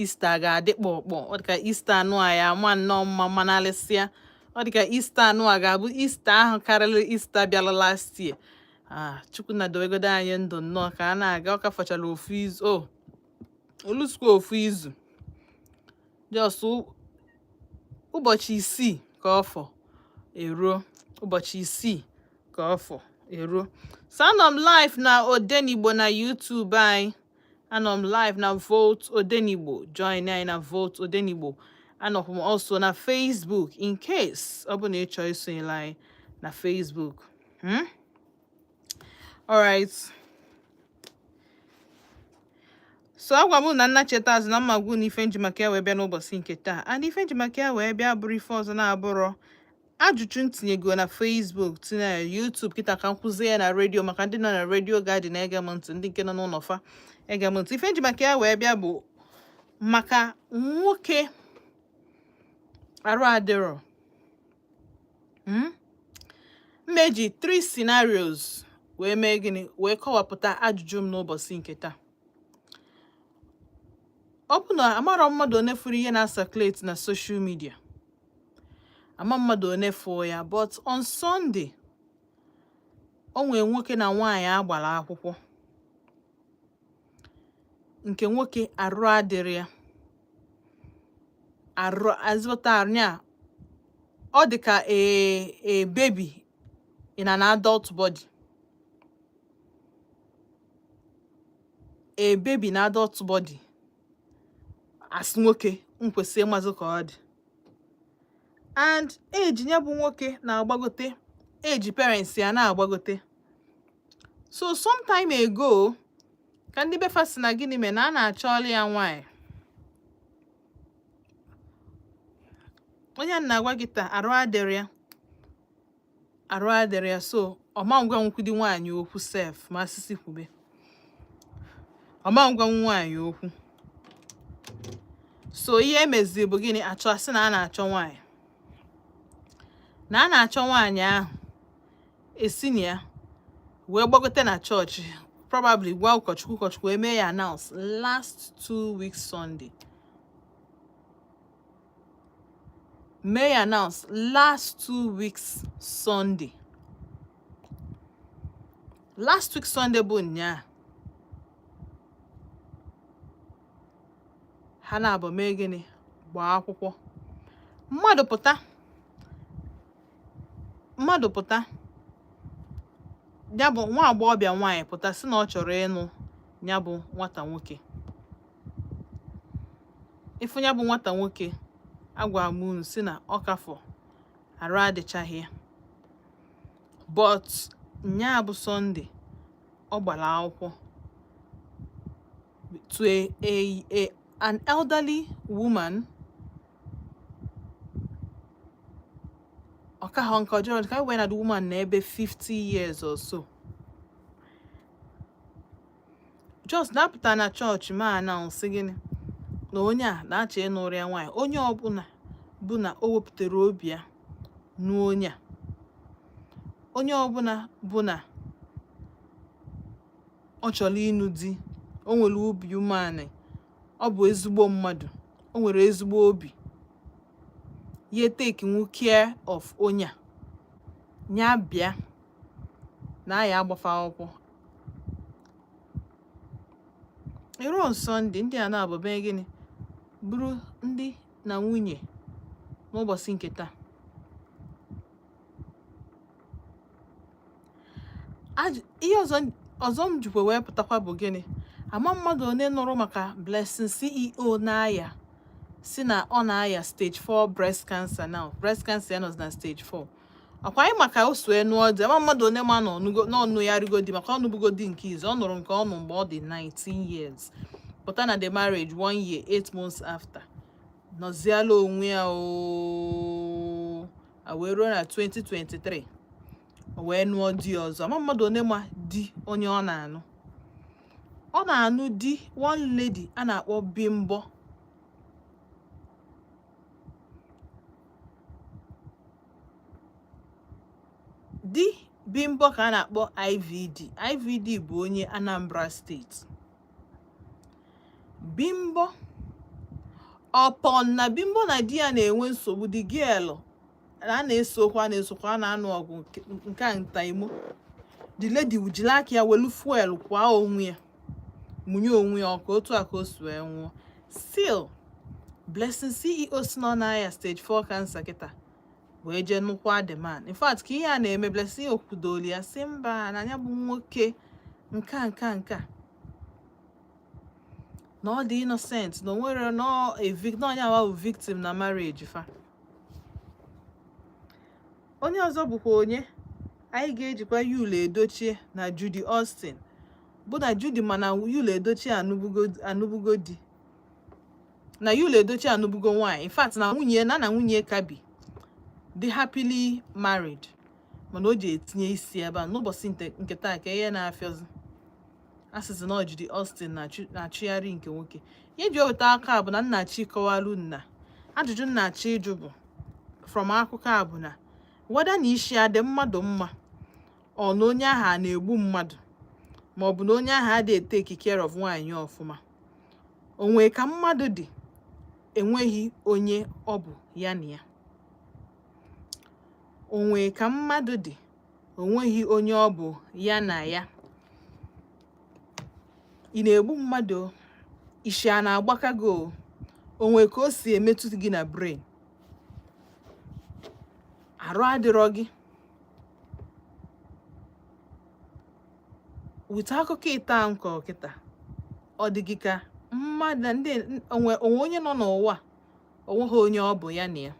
Easter ga-adị kpọkpọ. Ọ dịka Easter anụ a ya ama nnọọ mma manalịsịa. Ọ dịka Easter anụ a ga-abụ Easter ahụ karịrị Easter bịara last year. Ah, Chukwu na dowegodo anyị ndụ nnọọ ka a na-aga. Ọ ka fọchara ofu izu o olusikwa ofu izu, just ụbọchị 6 ka ọ fọ eruo, ụbọchị 6 ka ọ fọ eruo. So anọ m live na Odenigbo na YouTube anyị, anọ m live na Volt Odenigbo, join anyị na Volt Odenigbo. Anọkwa m also na Facebook in case ọ bụ na ị chọọ isonyere anyị na Facebook. Alright, so agwa m na nna cheta azụ na mma gwu na ife nji maka ya wee bịa n'ụbọchị nke taa, and ife nji maka ya wee bịa bụrụ ife ọzọ na-abụrọ ajụjụ m tinyego na Facebook, tinye na YouTube kịta ka m kwụzie ya na redio maka ndị nọ na Radio Garden ege m ntị, ndị nke nọ n'ụlọ fa ege m ntị. Ife nji maka ya wee bịa bụ maka nwoke arụ adịrọ. M eji 3 scenarios wee mee gịnị, wee kọwapụta ajụjụ m n'ụbọchị nke taa. Ọ bụ na amarọ mmadụ one fụrụ ihe na-circulate na social media, ama mmadụ one fụọ ya, but on Sunday o nwee nwoke na nwaanyị agbara akwụkwọ. Nke nwoke arụ adịrị ya, arụ azụta arụ ya, ọ dị ka a baby in an adult body, a baby in adult body. As nwoke m kwesịrị ịmazụ ka ọ dị, and age ya bụ nwoke na-agbagote, age parents ya na-agbagote. So some time ago ka ndị befa si na gịnị mere na a na-achọọlụ ya nwaanyị. Onye a na-agwa gị taa arụ adịrị ya, arụ adịrị ya, so ọ ma ngwa nkwudi nwaanyị okwu sef, ma asịsị kwube ọ ma ngwa nwaanyị okwu. So ihe emezi bụ gịnị, achọ asị na a na-achọ nwaanyị, na a na-achọ nwaanyị ahụ, esi na ya wee gbagote na chọọchị, probably gwa ụkọchukwu, ụkọchukwu wee mee ya announce last 2 weeks Sunday, mee ya announce last 2 weeks Sunday, last week Sunday bụ nnyaa. Ha na-abụ mee gịnị, gbaa akwụkwọ. Mmadụ pụta, mmadụ pụta, ya bụ nwa agbọghọbịa nwaanyị pụta sị na ọ chọrọ ịnụ ya bụ nwata nwoke. Ịfụ ya bụ nwata nwoke, agwara m unu sị na ọ kafọ arụ adịchaghị ya, but nnyaa bụ Sunday ọ gbara akwụkwọ to an elderly woman. Ọ ka ha nke ọjọọ ka wee na the woman na ebe 50 years or so, just na-apụta na chọọchị ma announce gịnị na onye a na-achọ ịnụrụ ya nwaanyị. Onye ọbụla bụ na o wepụtara obi ya nụọ onye a, onye ọbụla bụ na ọ chọrọ ịnụ di, o nwere obi umeanị, ọ bụ ezigbo mmadụ, o nwere ezigbo obi, ya take nwu care of onye a, ya bịa na ya agbafa akwụkwọ. Eruo on Sunday, ndị a na-abụ mee gịnị, bụrụ ndị na nwunye n'ụbọchị nke taa. Ihe ọzọ m jikwa wee pụtakwa bụ gịnị, ama mmadụ one nụrụ maka Blessing CEO na-aya, si na ọ na-aya stage 4 breast cancer now. Breast cancer ya nọzi na stage 4. Ọkwa anyị maka o so nụọ di, ama mmadụ one ma na ọnụ ya rịgo di, maka ọ nụbugo di nke izu ọ nụrụ, nke ọ nụ mgbe ọ dị 19 years, pụta na the marriage 1 year 8 months after, nọziala onwe ya o a wee ruo na 2023 o wee nụọ di ọzọ. Ama mmadụ one ma di onye ọ na-anụ. Ọ na-anụ di one lady a na-akpọ Bimbo. Di Bimbo ka a na-akpọ IVD. IVD bụ onye Anambra steeti. Bimbo Upon na Bimbo na di ya na-enwe nsogbu, the girl na a na-esokwa, a na-esokwa, a na-anụ ọgụ nke a nta imo, the lady jiri aka ya welu fuel kwa onwe ya, mụnye onwe ya ọkụ. Otu a ka o si wee nwụọ. Still, Blessing CEO si nọ n'aya stage 4 cancer kịta wee jee nụkwa the man. In fact, ka ihe a na-eme, Blessing okwudoli ya si mba, na ya bụ nwoke nke a nke a nke a na ọ dị innocent, na o nwere na a na onye awa bụ victim na marriage fa. Onye ọzọ bụkwa onye anyị ga-ejikwa Yul Edochie na Judy Austin, bụ na Judy, mana Yul Edochie anụbugo di, na Yul Edochie anụbugo nwaanyị. In fact, na nwunye na nwunye ka bi, dị happily married, mana o ji etinye isi ebe a n'ụbọchị nke taa ka ihe na-afịọzi asịsị na ọ Judy Austin na-achụgharị nke nwoke. Ihe ji eweta aka bụ na nnachi kọwalu nna ajụjụ nnachi ịjụ bụ from akụkọ a bụ na weda na isi adị mmadụ mma, ọ na onye ahụ a na-egbu mmadụ, ma ọ bụ na onye ahụ adịghị etake care of nwaanyị ọfụma. O nwee ka mmadụ dị, enweghị onye ọ bụ ya na ya. O nwee ka mmadụ dị, onweghị onye ọ bụ ya na ya. Ị na-egbu mmadụ o? Ishi a na-agbaka gị o? O nwee ka o si emetụ gị na brain, arụ adịrọ gị. With akụkọ ịta nkọ kịta, ọ dị gị ka mmadụ na ndị onwe onwe onye nọ n'ụwa onweghị onye ọ bụ ya na ya.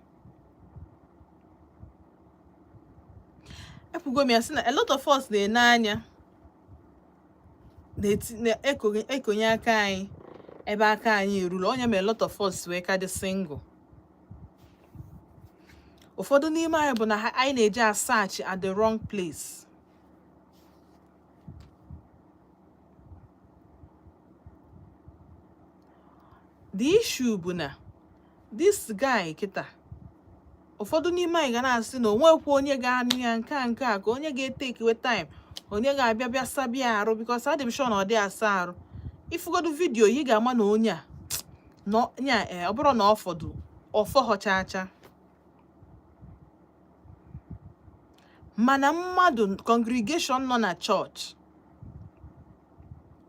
Ekwugo m ya sị na a lot of us na-ene anya na-ekonye aka anyị ebe aka anyị eruru. Onye mere a lot of us wee ka dị single, ụfọdụ n'ime anyị bụ na anyị na-eje asearch at the wrong place. The issue bụ na this guy kịta, ụfọdụ n'ime anyị ga na-asị na onwekwa onye ga-anụ ya nke a nke a, ka onye ga-etekiwe time, onye ga-abịa bịa sabịa arụ, because adị m sure na ọ dị asa arụ. Ifugodu video ị ga-ama na onye a nọ nya, ọ bụrụ na ọ fọdụ ọfọghọ chacha. Mana mmadụ congregation nọ na church,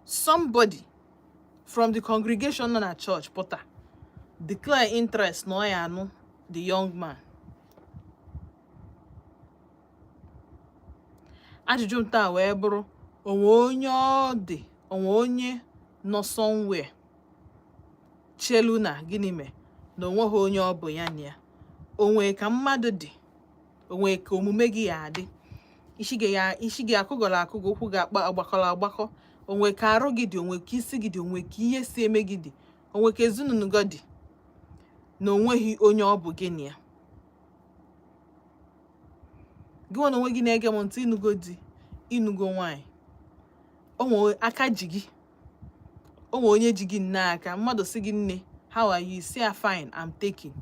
somebody from the congregation nọ na church pụta declare interest na ọ ya anụ the young man. Ajụjụ m taa wee bụrụ, onwe onye ọ dị, onwe onye nọ somewhere chelu na gịnị mee na onweghị onye ọ bụ ya na ya? Onwe ka mmadụ dị, onwe ka omume gị ya adị, isi gị ya, isi gị akụgọrọ akụgọ, ụkwụ gị akpa agbakọrọ agbakọ, onwe ka arụ gị dị, onwe ka isi gị dị, onwe ka ihe si eme gị dị, onwe ka ezinụlọ gị dị, na onweghị onye ọ bụ gị na ya. Gị nwa na onwe gị na-ege m ntị, ịnụgo di, ịnụgo nwaanyị, onwe aka ji gị, onwe onye ji gị nne aka. Mmadụ sị gị, "Nne, how are you?" Si ya, "Fine, I'm taking."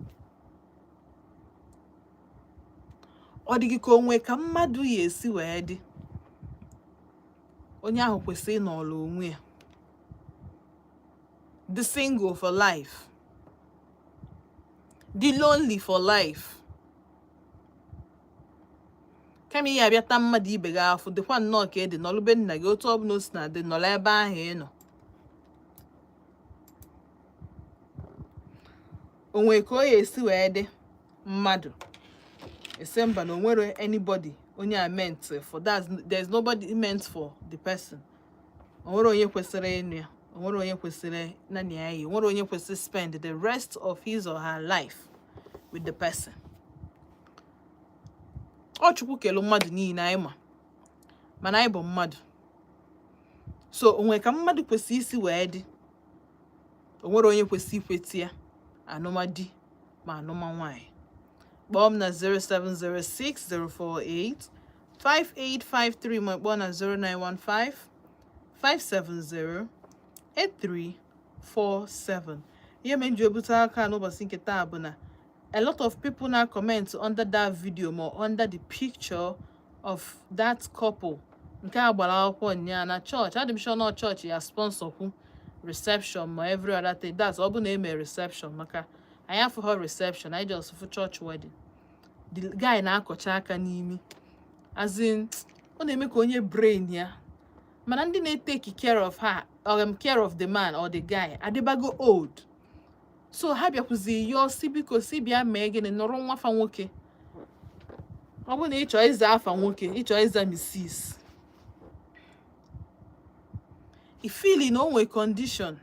Ọ dị gị ka onwe ka mmadụ ya esi wee dị, onye ahụ kwesịrị ịnọrọ onwe ya, dị single for life, dị lonely for life, kama ihe abịa taa mmadụ ibe gị afụ? Dịkwa nnọọ ka ị dị, nọrọ be nna gị. Otu ọbụla o si na dị, nọrọ ebe ahụ ị nọ. Onwe ka o ya esi wee dị, mmadụ ese mba na onwere anybody onye a meant for that. There's nobody meant for the person. Onwere onye kwesịrị ịnụ ya, onwere onye kwesịrị naanị ya yi, onwere onye kwesịrị spend the rest of his or her life with the person. Ọ Chukwu kelu mmadụ niile anyị ma, mana anyị bụ mmadụ, so onwe ka mmadụ kwesịrị isi wee dị, onwere onye kwesịrị ikweti ya anụma di ma anụma nwaanyị. Kpọọ m na 0706048 5853, ma kpọọ na 0915 570 8347. Ihe mere m ji ebute aka n'ụbọchị nke taa bụ na a lot of people now comment under that video ma under the picture of that couple nke a gbara akwụkwọ nnyaa na chọọchị. Adị m sure na chọọchị ya sponsor kwu Reception ma every other thing, that's ọ bụ na eme reception, maka anyị afụghọ reception, anyị just fụ church wedding. The guy na-akọcha aka n'imi, as in, ọ na-eme ka onye brain ya. Mana ndị na-etake care of her or care of the man or the guy adịbago old, so ha bịakwuzi yọọ si biko, si bịa mee gịnị, nọrọ nwafa nwoke. Ọ bụrụ na ị chọọ ịza afa nwoke, ị chọọ ịza Mrs, I feel na o nwee condition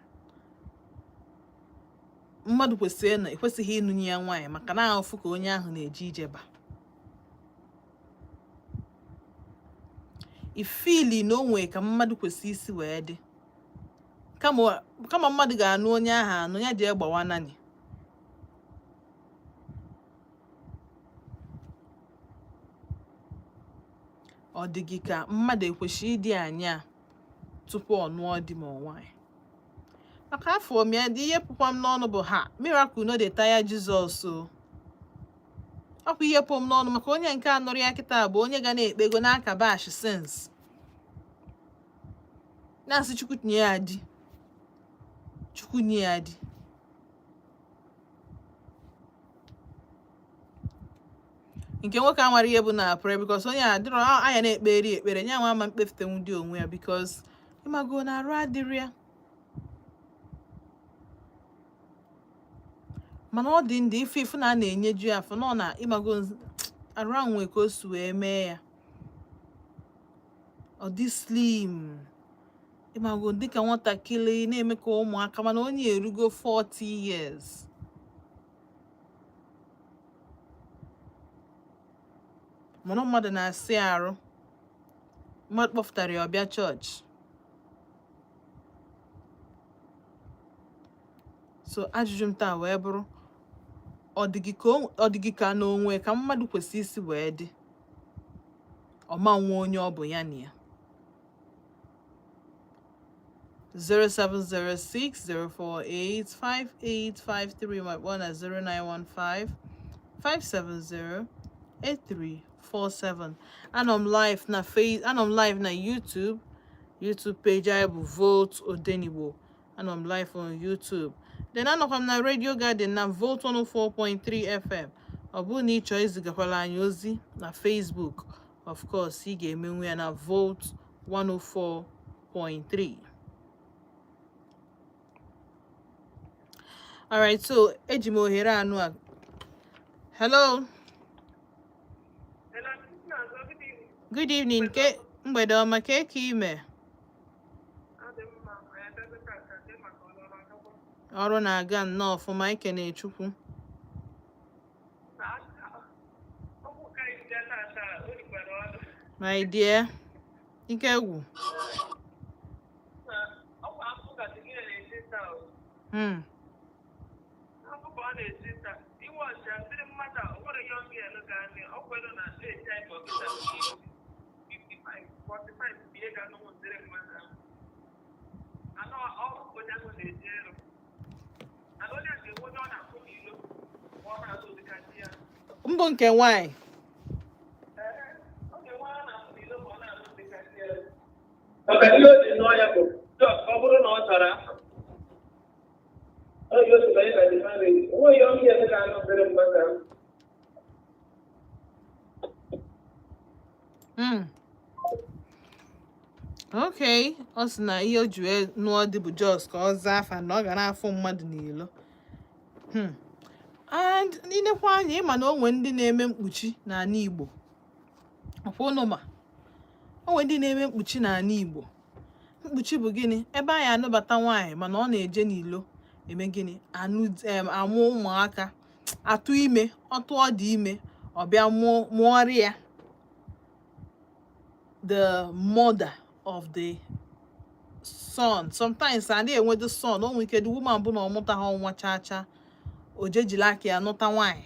mmadụ kwesịrị ịnọ, ekwesịghị ịnụnye ya nwaanyị, maka na ahụfụ ka onye ahụ na-eje ije ba. I feel na o nwee ka mmadụ kwesịrị isi wee dị, kama mmadụ ga-anụ onye ahụ anụ ya jee gbawa nani. Ọ dị gị ka mmadụ ekwesịrị ịdị anya tupu ọ nụọ di ma ọ nwaanyị? Maka afọ m ya dị, ihe pụkwa m n'ọnụ bụ ha, miracle no dey tire Jesus o. Ọkwa ihe pụ m n'ọnụ, maka onye nke a nụrụ ya kịta bụ onye ga na-ekpego n'aka bash since, na-asị Chukwu nye ya di, Chukwu nye ya di. Nke nwoke a nwere ihe bụ na prayer, because onye a dịrọ anya na-ekperi ekpere nya nwa ama mkpeftenwu di onwe ya, because ịmago na arụ adịrị ya. Mana ọ dị ndị ife ife na a na-enyeju ya afọ nọ na ịmago arụ ahụ nwee ka o si wee mee ya, ọ dị slim, ịmago, dịka nwatakịrị na-eme ka ụmụaka. Mana onye erugo 40 years. Mana mmadụ na-asị arụ mmadụ kpọfụtara ya ọbịa chọọchị. So ajụjụ m taa wee bụrụ, ọ dị gị ka n'onwe ka mmadụ kwesịrị isi wee dị, ọma nwe onye ọ bụ ya na ya? 07060485853, ma kpọọ na 09155708347. Anọ m live na face, anọ m live na YouTube. YouTube page anyị bụ Volt Odenigbo. Anọ m live on YouTube. Then anọkwa m na Radio Garden na Volt 104.3 FM. Ọ bụrụ na ị chọọ izigakwala anyị ozi na Facebook, of course ị ga-emenwu ya na Volt 104.3. Alright, so eji m ohere anụ a. Hello. Hello, Chinazọ, good evening. Good evening. Ke mgbede ọma, ke ka ime? Adị mma, anyị abịago ka dị maka ọrụ agakwa. Ọrụ na-aga nnọọ ọfụma, ikene Chukwu. Na ọgwụ ka anyị bịa tata, o rikwara ọnụ. My dear, ike gwụ. Na ọgwụ afọ gasị gị na-esi taa o. Afọ ka ọ na-esi taa. Iwe ọcha ndị mmadụ a, o nwere young girl ga-anị, ọ kwere na age anyị ka ọ kịta 55, 45 bụ ihe ga-anụ ndịrị mmadụ ahụ. Anọ ọrụ onye ahụ na-eji elu. Ana onye a ga-enwe onye ọ na-akwụ n'ilo ma ọ na-azụ ụdịka di ya. Mbụ nke nwanyị. Ọ ga-enwe onye ọ na-akwụ n'ilo ma ọ na-azụ ụdịka di ya. Maka ihe o ji nụọ ya bụ just ọ bụrụ na ọ chọrọ afọ. Ọ ga-esi banye na the marriage. O nweghị onye ihe ga-anụ dịrị mmadụ ahụ. Okay, ọ sị na ihe o ji wee nụọ dị bụ just ka ọ zaa afa, na ọ ga na-afụ mmadụ n'ilo. And n'ilekwa anya, ịma na o nwee ndị na-eme mkpuchi n'ala Igbo. Ọkwa ụnụ ma o nwee ndị na-eme mkpuchi n'ala Igbo. Mkpuchi bụ gịnị? Ebe anyị anụbata nwaanyị, mana ọ na-eje n'ilo eme gịnị? Anụ amụ ụmụaka, atụ ime, ọ tụọ dị ime, ọ bịa mụọ, mụọrị ya the mother of the son. Sometimes a na-enwedo son, o nwere ike the woman bụ na ọ mụtaghị nwa chaa chaa, o jejiri aka ya nụta nwaanyị,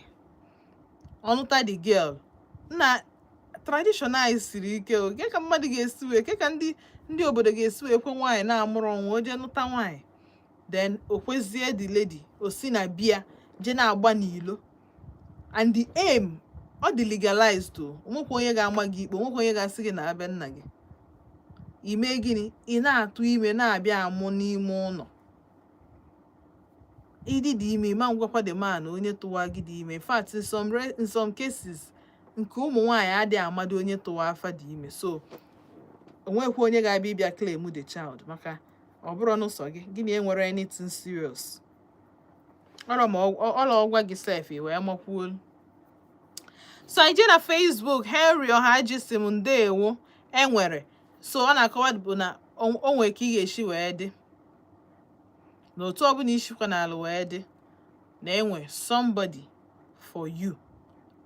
ọ nụta the girl. Na tradition anyị siri ike o. Ke ka mmadụ ga-esi wee, ke ka ndị obodo ga-esi wee kwe nwaanyị na-amụrụ nwa, o jee nụta nwaanyị, then o kwezie the lady, o si na bia jee na-agba n'ilo? And the aim, ọ dị legalized o. Onwekwa onye ga-ama gị ikpe, onwekwa onye ga-asị gị na abịa nna gị ime gịnị, ị na-atụ ime na-abịa amụ n'ime ụlọ. Ịdị dị ime, ma ngwakwa the man onye tụwa gị dị ime. In fact, in some cases, nke ụmụ nwaanyị adịghị amado onye tụwa afa dị ime, so onwekwa onye ga-abịa ịbịa claim the child, maka ọ bụrụ n'ụsọ gị, gị na enwere anything serious ọrọ ma ọla ọgwa gị sef wee makwuo. So anyị jee na Facebook. Henry Ọhaji si m ndeewo. Enwere, so ọ na-akọwa bụ na o nwere ka ị ga-esi wee dị na otu ọbụla isikwa n'ala wee dị na enwe somebody for you.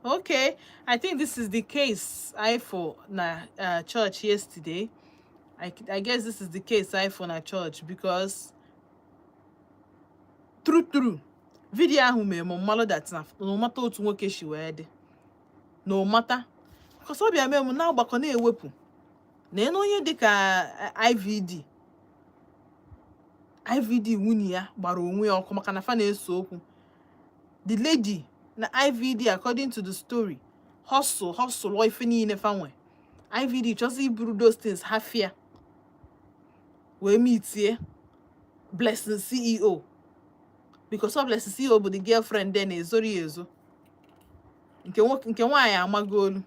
Okay, I think this is the case I for na church yesterday. I guess this is the case I for na church, because true true, video ahụ mere m mmalụ that na ụmata otu nwoke si wee dị na ụmata, because ọ bịa mee m na-agbakọ na-ewepụ na ene onye dịka IVD. IVD nwunye ya gbara onwe ya ọkụ maka na fa na-ese okwu. The lady na IVD, according to the story, hustle hustle ife niile fa nwe. IVD chọzi iburu those things ha fia wee meetie Blessing CEO, because ọ Blessing CEO bụ the girlfriend then ezoro ya ezo. Nke nwoke, nke nwaanyị amagolu.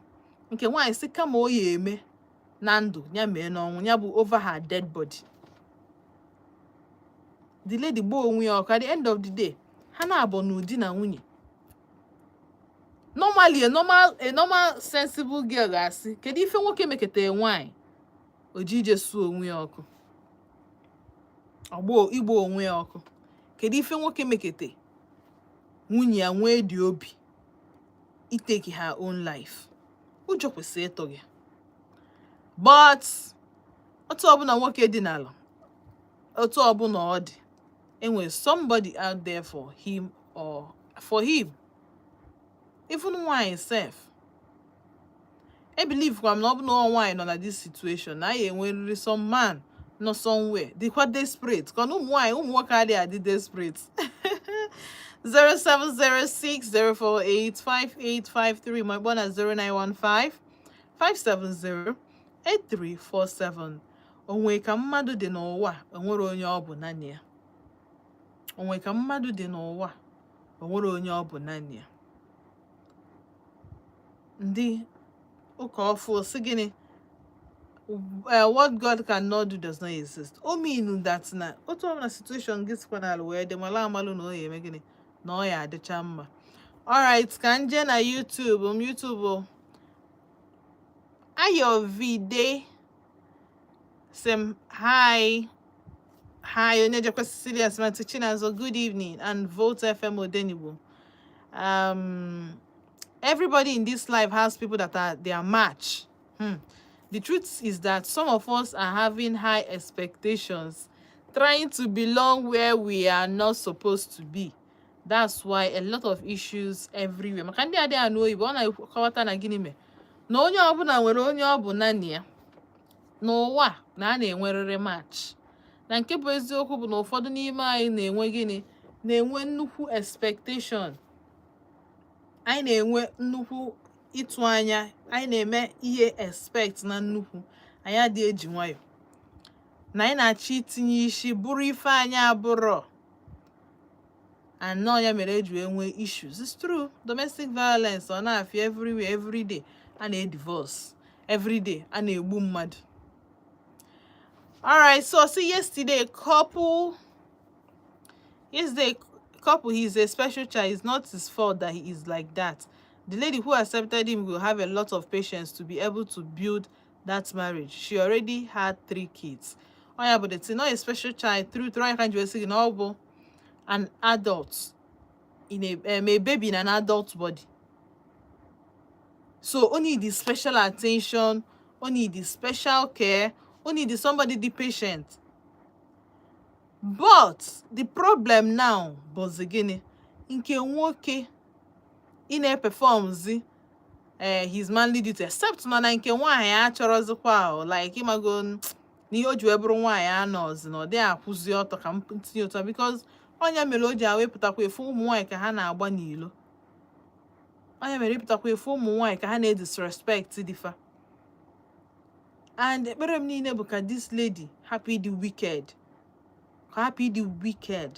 Nke nwaanyị si kama o ya eme na ndụ ya, mee n'ọnwụ ya, bụ over her dead body. The lady gbaa onwe ya ọkụ. At the end of the day, ha na-abụ n'ụdị na nwunye. Normally, a normal sensible girl ga-asị, kedu ife nwoke meketara nwaanyị o ji ije suo onwe ya ọkụ, ọgbọ igbo onwe ya ọkụ? Kedu ife nwoke mekete nwunye ya nwee dị obi itake her own life? Ụjọ kwesịrị ịtụ gị. But otu ọbụla nwoke dị n'ala, otu ọbụla ọ dị, enwere somebody out there for him or for him, even nwaanyị sef. E believe kwa m na ọ bụ na ọ nwaanyị nọ na this situation, na anyị enwerịrị some man nọ somewhere dịkwa desperate, ka na ụmụ nwaanyị, ụmụ nwoke adịghị adị desperate. 07060485853, ma kpọọ na 0915 570 8347. Onwe ka mmadụ dị n'ụwa, onwere onye ọ bụ naanị ya. Onwe ka mmadụ dị n'ụwa, onwere onye ọ bụ naanị ya. Ndị ụka ọfụ sị gịnị? What God cannot do does not exist. O mean that na otu ọbụla situation gị sikwa n'ala wee dị, mala amalụ na ọ ya eme gịnị, na ọ ya adịcha mma. Alright, ka m jee na YouTube m. YouTube, Ayovide sị m hi. Hi, onye jekwa Cecilia Smart Chinazọ, good evening, and Volt FM Odenigbo. Everybody in this life has people that are their match. The truth is that some of us are having high expectations, trying to belong where we are not supposed to be. That's why a lot of issues everywhere. Maka ndị adịghị anụ oyibo, ọ na-akọwata na gịnị mee na onye ọbụla nwere onye ọ bụ naanị ya n'ụwa, na a na-enwerịrị match. Na nke bụ eziokwu bụ na ụfọdụ n'ime anyị na-enwe gịnị? Na-enwe nnukwu expectation. Anyị na-enwe nnukwu ịtụ anya, anyị na-eme ihe expect na nnukwu, anyị adịghị eji nwayọ na anyị na-achọ itinye isi bụrụ ife anyị abụrọ anọ. Ya mere eji wee nwee issues. It's true, domestic violence ọ na-afịa everywhere every day, a na-edivorce every day, a na-egbu mmadụ. Alright, so see, yesterday couple, he's a special child. It's not his fault that he is like that. The lady who accepted him will have a lot of patience to be able to build that marriage. She already had three kids. Oh yeah, but it's not a special child through through. I can't just say an adult in a baby in an adult body. So only the special attention, only the special care, only the somebody the patient. But the problem now bụzi gịnị? Nke nwoke ị na-eperformzi his manly duty, except na nke nwaanyị achọrọzikwa o, like ịmago na ihe o ji wee bụrụ nwaanyị anọzi na ọ dịghị akwụzi ọtọ ka m tinye ụtọ, because ọnya mere o ji awepụtakwa efu ụmụ nwaanyị ka ha na-agba n'ilo. Ọnya mere ịpụtakwa efu ụmụ nwaanyị ka ha na-edisrespect dịfa. And ekpere m niile bụ ka this lady hapụ ịdị wicked, ka hapụ ịdị wicked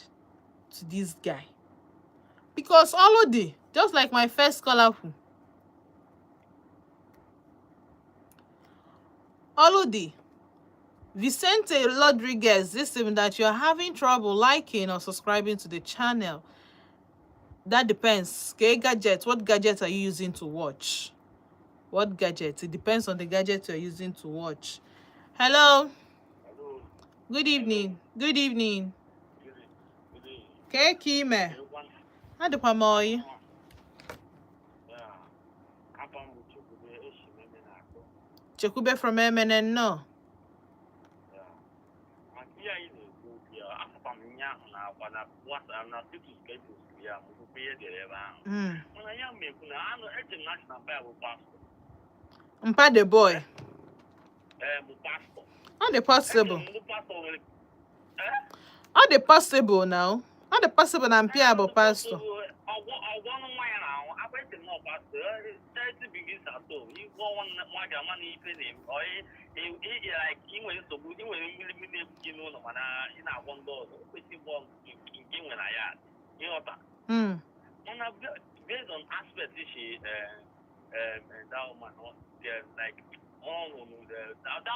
to this guy. Because ọlụ dị, just like my first caller kwu, ọlụ dị. Vicente Rodriguez, this is that you're having trouble liking or subscribing to the channel. That depends. Okay, gadget. What gadget are you using to watch? What gadget? It depends on the gadget you're using to watch. Hello. Hello. Good evening. Good evening. Good evening. Ke ka ime? Adịkwa m oyi. Yeah. Afa m bụ Chukwube Eshimeme na-akpọ. Chekwube from Emene, nnọọ. Yeah. Maka ihe anyị na-ekwu okwu ya, afụkwa m ihe ahụ na-akwa na WhatsApp na status ka e posturu ya, ma okwukwe ihe dere ebe ahụ. Mana ya m ekwu na anụ eche m na asị na mpa ya bụ pastọ. Mpa the boy. Ee, bụ pastọ. Ọ dị possible. Eche m ndị pastọ nwere. Eh? Ọ dị possible now. Ọ dị possible na mpa ya bụ pastọ. Ọgwọ ọnụ nwa ya na-ahụ akwa eche m na ọ pastọ. Charity begins at home. Ịgwọ nwa gị ama na ife na-eme. Ọ like ị nwere nsogbu, ị nwere mmiri mmiri na-ebu gị n'ụlọ, mana ị na-agwọ ndị ọzọ. O kwesịrị ịgwọ nke ị nwere na ya. Ịghọta? Mm. Mana based on aspect she that woman, like all the that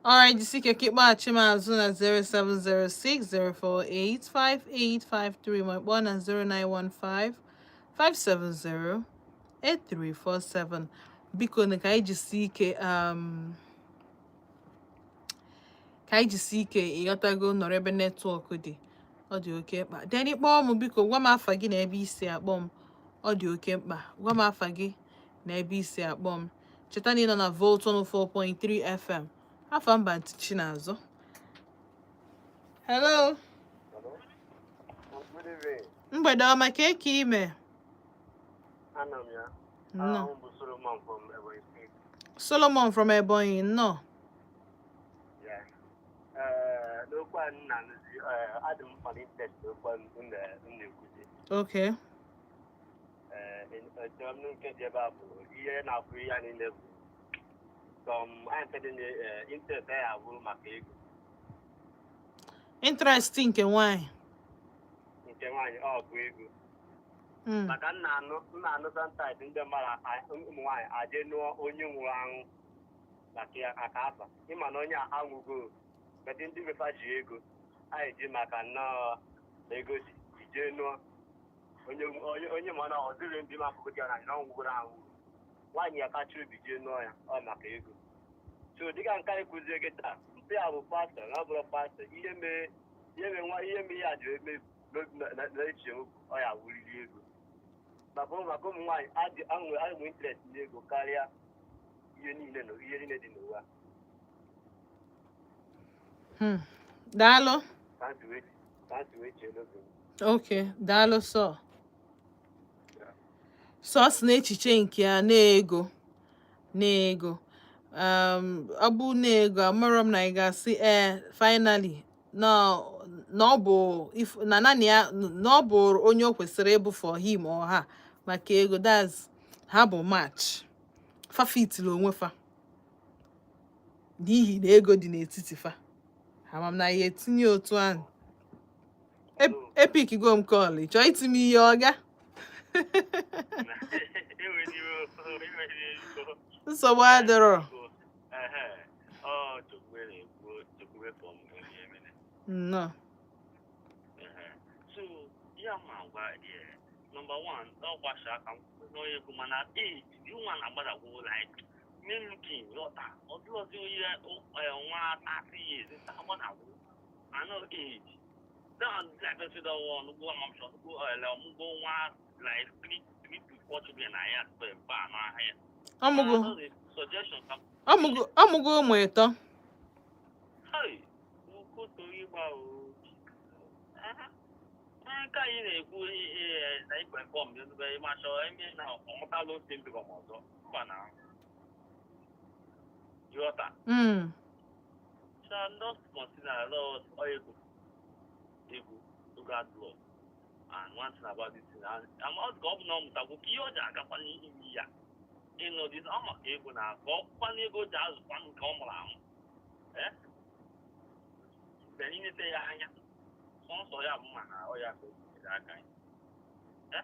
Alright, jisike ka ịkpọghachi m azụ na 07060485853, ma kpọọ na 09155708347. Biko na ka anyị jisie ike, ka anyị jisie ike, ịghọtago, nọrọ ebe network dị. Ọ dị oke mkpa. Then ịkpọọ m, biko gwa m afa gị na ebe isi akpọ m. Ọ dị oke mkpa. Gwa m afa gị na ebe isi akpọ m. Cheta na ị nọ na Volt 104.3 FM. Afa mba ntị Chinazụ. Hello. Hello. Good evening. Mgbede ọma. Ka eke ime? Anọ m ya. Nnọọ. Ahụ bụ Solomon from Ebonyi State. Solomon from Ebonyi, nnọọ. Yeah. N'okwu a m na-anụzi, adị m mkpa n'interest n'okwu a m na-ekwuzi. Echọrọ m nke dị ebe a bụ ihe na-akwụ ihe a niile bụ some anyị dị na interest anyị abụrụ maka ego. Interest nke nwanyị. Nke nwaanyị, ọ bụ ego. Maka nna anụ sometimes ndị mmadụ ụmụ nwaanyị aje nụọ onye nwụrụ anwụ maka ya aka afa, ịma na onye a anwụgo, but ndị befa ji ego anyị ji maka nnọọ na ego dị ije nụọ onye ma na ọ dịrị ndị ma afụgo ya na ọ nwụgoro anwụ. Nwaanyị ya kacha obi jee nụọ ya, ọ maka ego. So dịka nke anyị kụzie gị taa, mpe ya bụ pastọ na ọ bụrụ pastọ, ihe mee nwa ihe mee ya ji eme n'echiche m, ọ ya wuriri ego maka ụmụ nwaanyị adị anwe interest n'ego karịa ihe niile dị n'ụwa. Daalụ. Ka ntị wee chee n'obi m. Okay, daalụ. So ọ sị na echiche nke ya na-ego na-ego, ọ bụ na-ego. Amarọ m na ị ga-asị ee, finally na ọ bụ if na naanị ya na ọ bụ onye o kwesịrị ịbụ for him or her maka ego. That's ha bụ match, fa fitiri onwe fa n'ihi na ego dị n'etiti fa. Ama m na ya etinye otu ahụ. Epic go m call, ị chọọ iti m ihe ọga? Enwere ego. Nsogbu adịrọ. Ehe, ọ Chukwube na-ekwu, Chukwube from Emene. Nnọọ. Ehe. So ya ma gwa ya, number one, ọ gbasa aka n'onye ego, mana age the woman agbadagwo, like me looking, ghọta, ọ dịrọzi onye nwa 30 years agbadagwo anọ age down, like person don wan go amamsọ go ọmụgo nwa like three to four children na ya mba anọ ahịa. Ọmụgo Suggestion ka ọmụgo ụmụ ịtọ. Hey, ukoto ịgba o. Nke anyị na-ekwu na ikwe fọm ebe ịmachọ eme na ọmụtala syndrome ọzọ, mba na ịghọta. Shall not consider lot ego ego ego adụlọ. And one thing about this thing, and ọ ka ọ bụ na ọ mụtakwu ka ihe ọ ji agakwa n'imi ya ịnụ dị ọ maka ego na ka ọ kwana ego ji azụkwa nke ọ mụrụ amụ, eh, then inete ya anya. Sọnsọ ya bụ ma na ọ ya ka o tinyere aka ya. Eh?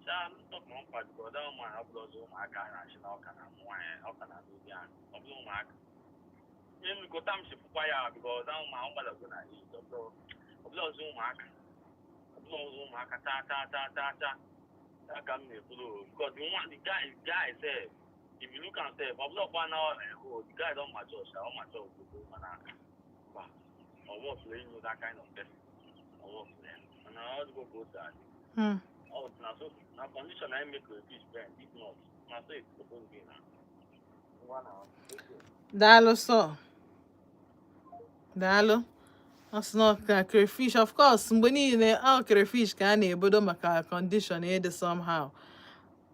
Sha ntọpụ mkpa because that woman ọ bụla ọzọ ụmụaka a na-achị na ọka na nwaanyị ọka na n'obi ahụ ọ bụla ụmụaka. Ihe mmekọta m si fụkwa ya because that woman ọ gbadago na age, ọ bụla ọzọ ụmụaka, ọ bụla ọzọ ụmụaka taa taa taa taa taa. Ya ka m na-ekwuru o, because the one, the guy sef, if you look am sef, ọ bụla ọkwa na oh, the guy don mature sha, ọ mature obodo, mana mba, ọ wọtụrụ ịnụ that kind of person, ọ wọtụrụ ya, mana ọ dịgo ka o si adị. Ọ na so na condition na im make crayfish bend. If not, na so e suppose be na. Ngwa na, okay. Daalụ sọ, daalụ. Ọ sị na ọ ka crayfish, of course, mgbe niile ọ crayfish ka a na-ebodo maka condition ịdị somehow.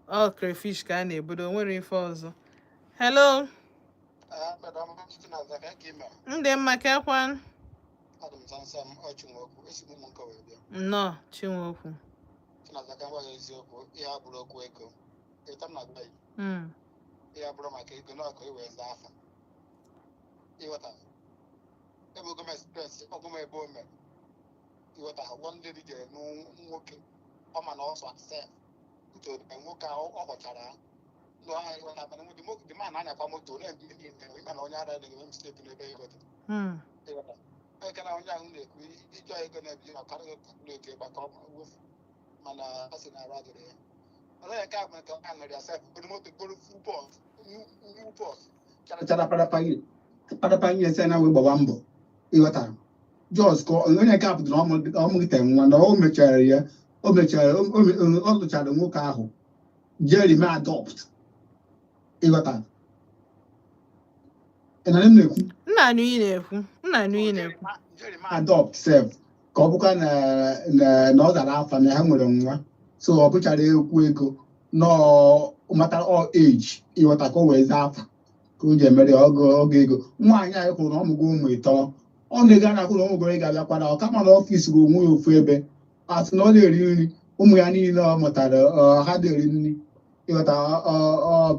Ọ crayfish ka a na-ebodo, o nwere ife ọzọ. Hello. Madam Chinaza, ka ị mere? Ndị mma, kekwan? Adị m samsam. Ọchị nwokwu esi m ụmụ nke wee bịa. Nnọọ, Chinwokwu. Chinaza, ka m gwa gị eziokwu, ihe abụrụ okwu ego ịta m na-agwa gị. Ihe abụrụ maka ego na ọkụ iwee zaa afa, ịghọta? Enwego m experience ọgụ m ebe o mere, ịghọta? One lady jere nụ nwoke ọ ma na ọsọ sef uche nwoke ahụ ọ kpọchara nụ ahụ, ịghọta? Mana the man na-anyakwa moto na-eme ihe niile, ịma na onye ara na-eme mistake n'ebe ego dị. Ịghọta? Onye na onye ahụ na-ekwu ijọ ego na-ebi ọkarịghị calculate ebe ka ọ wefu, mana ọ sị na arụ adịrị ya. Ọzọ ya nke a bụ nke a nọrọ ya sef buru moto, buru full bus, new bus chara parapa ihe sị na wee gbawa mbọ, ịghọtara? Jos ka onye nke a pụtara ọmụgite nwa na o mechara ya, o mechara ọ lụchara nwoke ahụ jeri mee adopt, ịghọtara? Ị na m na-ekwu? Nna anụ ị na-ekwu, nna anụ ị na-ekwu. Jeri mee adopt sef ka ọ bụkwa na ọ zara afa na ha nwere nwa, so ọ bụchara ekwu ego nọọ matter all age, ịghọta? Ka o wee zaa afa ka o ji emere ya oge oge ego. Nwaanyị anyị kwuru na ọmụgo ụmụ ịtọ, ọ na-ego a na-akwụ na ụmụ ego abịakwara ọ kama na ọfịs bụ onwe ya ofu ebe a sị na ọ na-eri nri ụmụ ya niile ọ mụtara, ọ, ha na-eri nri, ịghọta?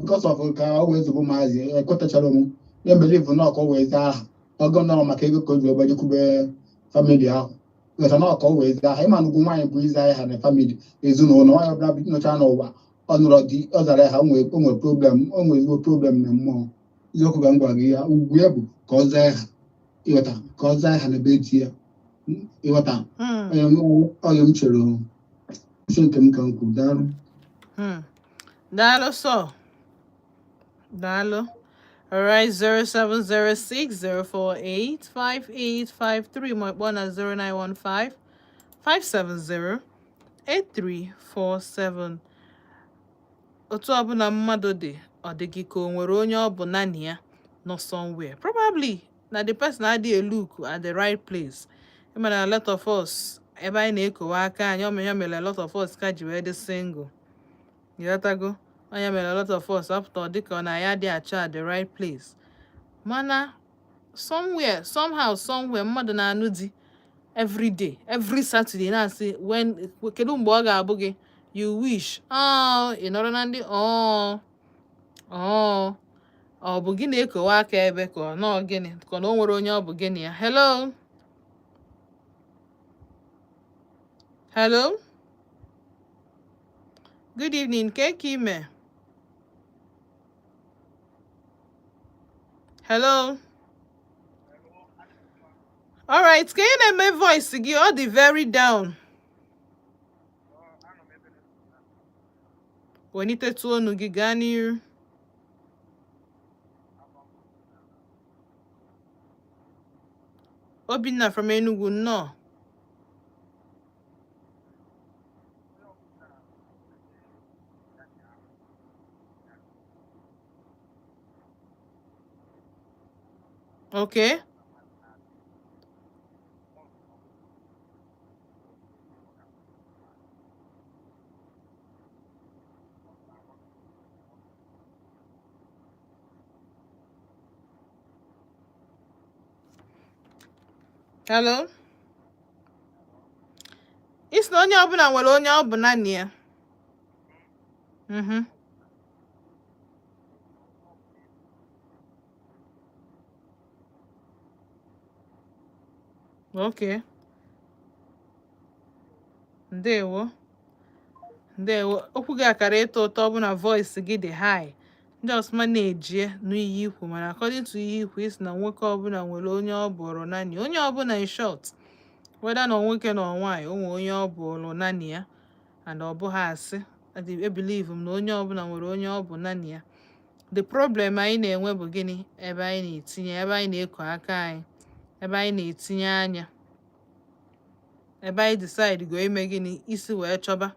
Because of ka o wee zụbụ maazị ekwetachara m ya believe na ọ ka o wee zaa aha ọgọ nọ maka ego ka o ji wee gbajekwube family ahụ, ịghọta? Na ọ ka o wee zaa aha. Ịma na ugwu nwaanyị bụ ịza aha na family, ezinụlọ. Nwaanyị ọbụla nọcha n'ụwa ọ nụrọ di ọ zara ha, o nwere problem, o nwere ezigbo problem na mmụọ. Eziokwu ka m gwara gị ya, ugwu ya bụ ka ọ zaa ha, ịghọta? Ka ọ zaa ha na be di ya, ịghọta? Onye m chere o. Uche nke m ka m kwuru. Daalụ. Daalụ sọ. Daalụ. Alright, 0706 048 5853 ma kpọọ na 0915 570 8347. Otu ọbụla mmadụ dị, ọ dị gị ka o nwere onye ọ bụ naanị ya nọ somewhere. Probably na the person adịghị look at the right place. Ịma na a lot of us, ebe anyị na-ekowe aka anyị, ọ ya mere a lot of us ka ji wee dị single. Ịghọtago? Onye mere a lot of us apụta ọ dịka ọ na ya adịghị achọ at the right place. Mana somewhere, somehow, somewhere, mmadụ na-anụ di every day, every Saturday, na-asị when, kedu mgbe ọ ga-abụ gị? You wish. Oh, ị nọrọ na ndị oh oh ọ bụ gị na-ekowe aka ebe ka ọ nọọ gịnị, ka ọ na o nwere onye ọ bụ gịnị ya. Hello, hello, good evening. Ke ka ime? Hello. Alright, ka ị na-eme voice gị ọ dị very down. Welitetụ ọnụ gị, gaa n'iru. Obinna from Enugu, nnọọ. Okay. Hello. Isi na onye ọbụla nwere onye ọ bụ naanị ya. Okay. Ndewo, ndewo. Okwu gị akara ịtọ ụtọ ọ bụ na voice gị dị high, ndị ọsụma na-ejie n'ihe ikwu, mana according to ihe ikwu, isi na nwoke ọbụla nwere onye ọ bụrụ naanị, onye ọbụla, in short, whether na nwoke na nwaanyị, o nwere onye ọ bụrụ naanị ya. And ọ bụghị asị. Ebelieve m na onye ọbụla nwere onye ọ bụ naanị ya. The problem anyị na-enwe bụ gịnị? Ebe anyị na-etinye, ebe anyị na-eko aka anyị, ebe anyị na-etinye anya, ebe anyị decide go ime gịnị, isi wee chọba.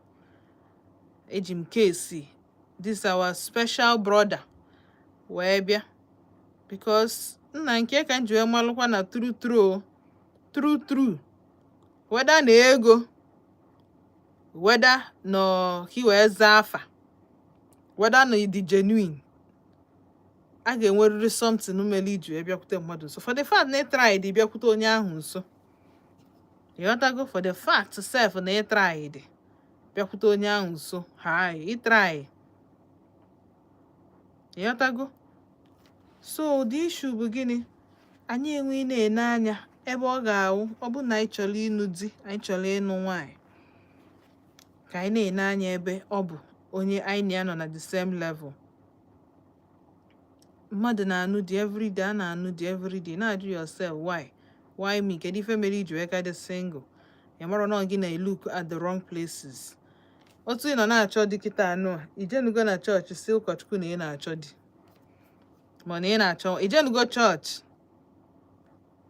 Eji m case this our special brother wee bịa, because nna nke ka m ji wee malụkwa na true true, true true, whether na ego, whether na ka i wee zaa afa, whether na ịdị genuine, a ga-enwerịrị something mere iji wee bịakwute mmadụ nso. For the fact na ị try dị bịakwute onye ahụ nso, ịghọtago? For the fact sef na ị try dị bịakwute onye ahụ nso, hi, ị try, ịghọtago? So the issue bụ gịnị? Anyị enwe na-ene anya ebe ọ ga-awụ, ọ bụ na anyị chọrọ ịnụ di, anyị chọrọ ịnụ nwaanyị, ka anyị na-ene anya ebe ọ bụ onye anyị na ya nọ na the same level. Mmadụ na-anụ di everyday, a na-anụ di everyday. Na-ajụ yourself, Why me? Kedu ife mere iji wee ka dị single?" Ya mara na gị na look at the wrong places. Otu ị nọ na-achọ di kịta anụ a, ijenugo na chọọchị si ụkọchukwu na ị na-achọ di, mana ị na-achọ? Ijenugo chọọchị?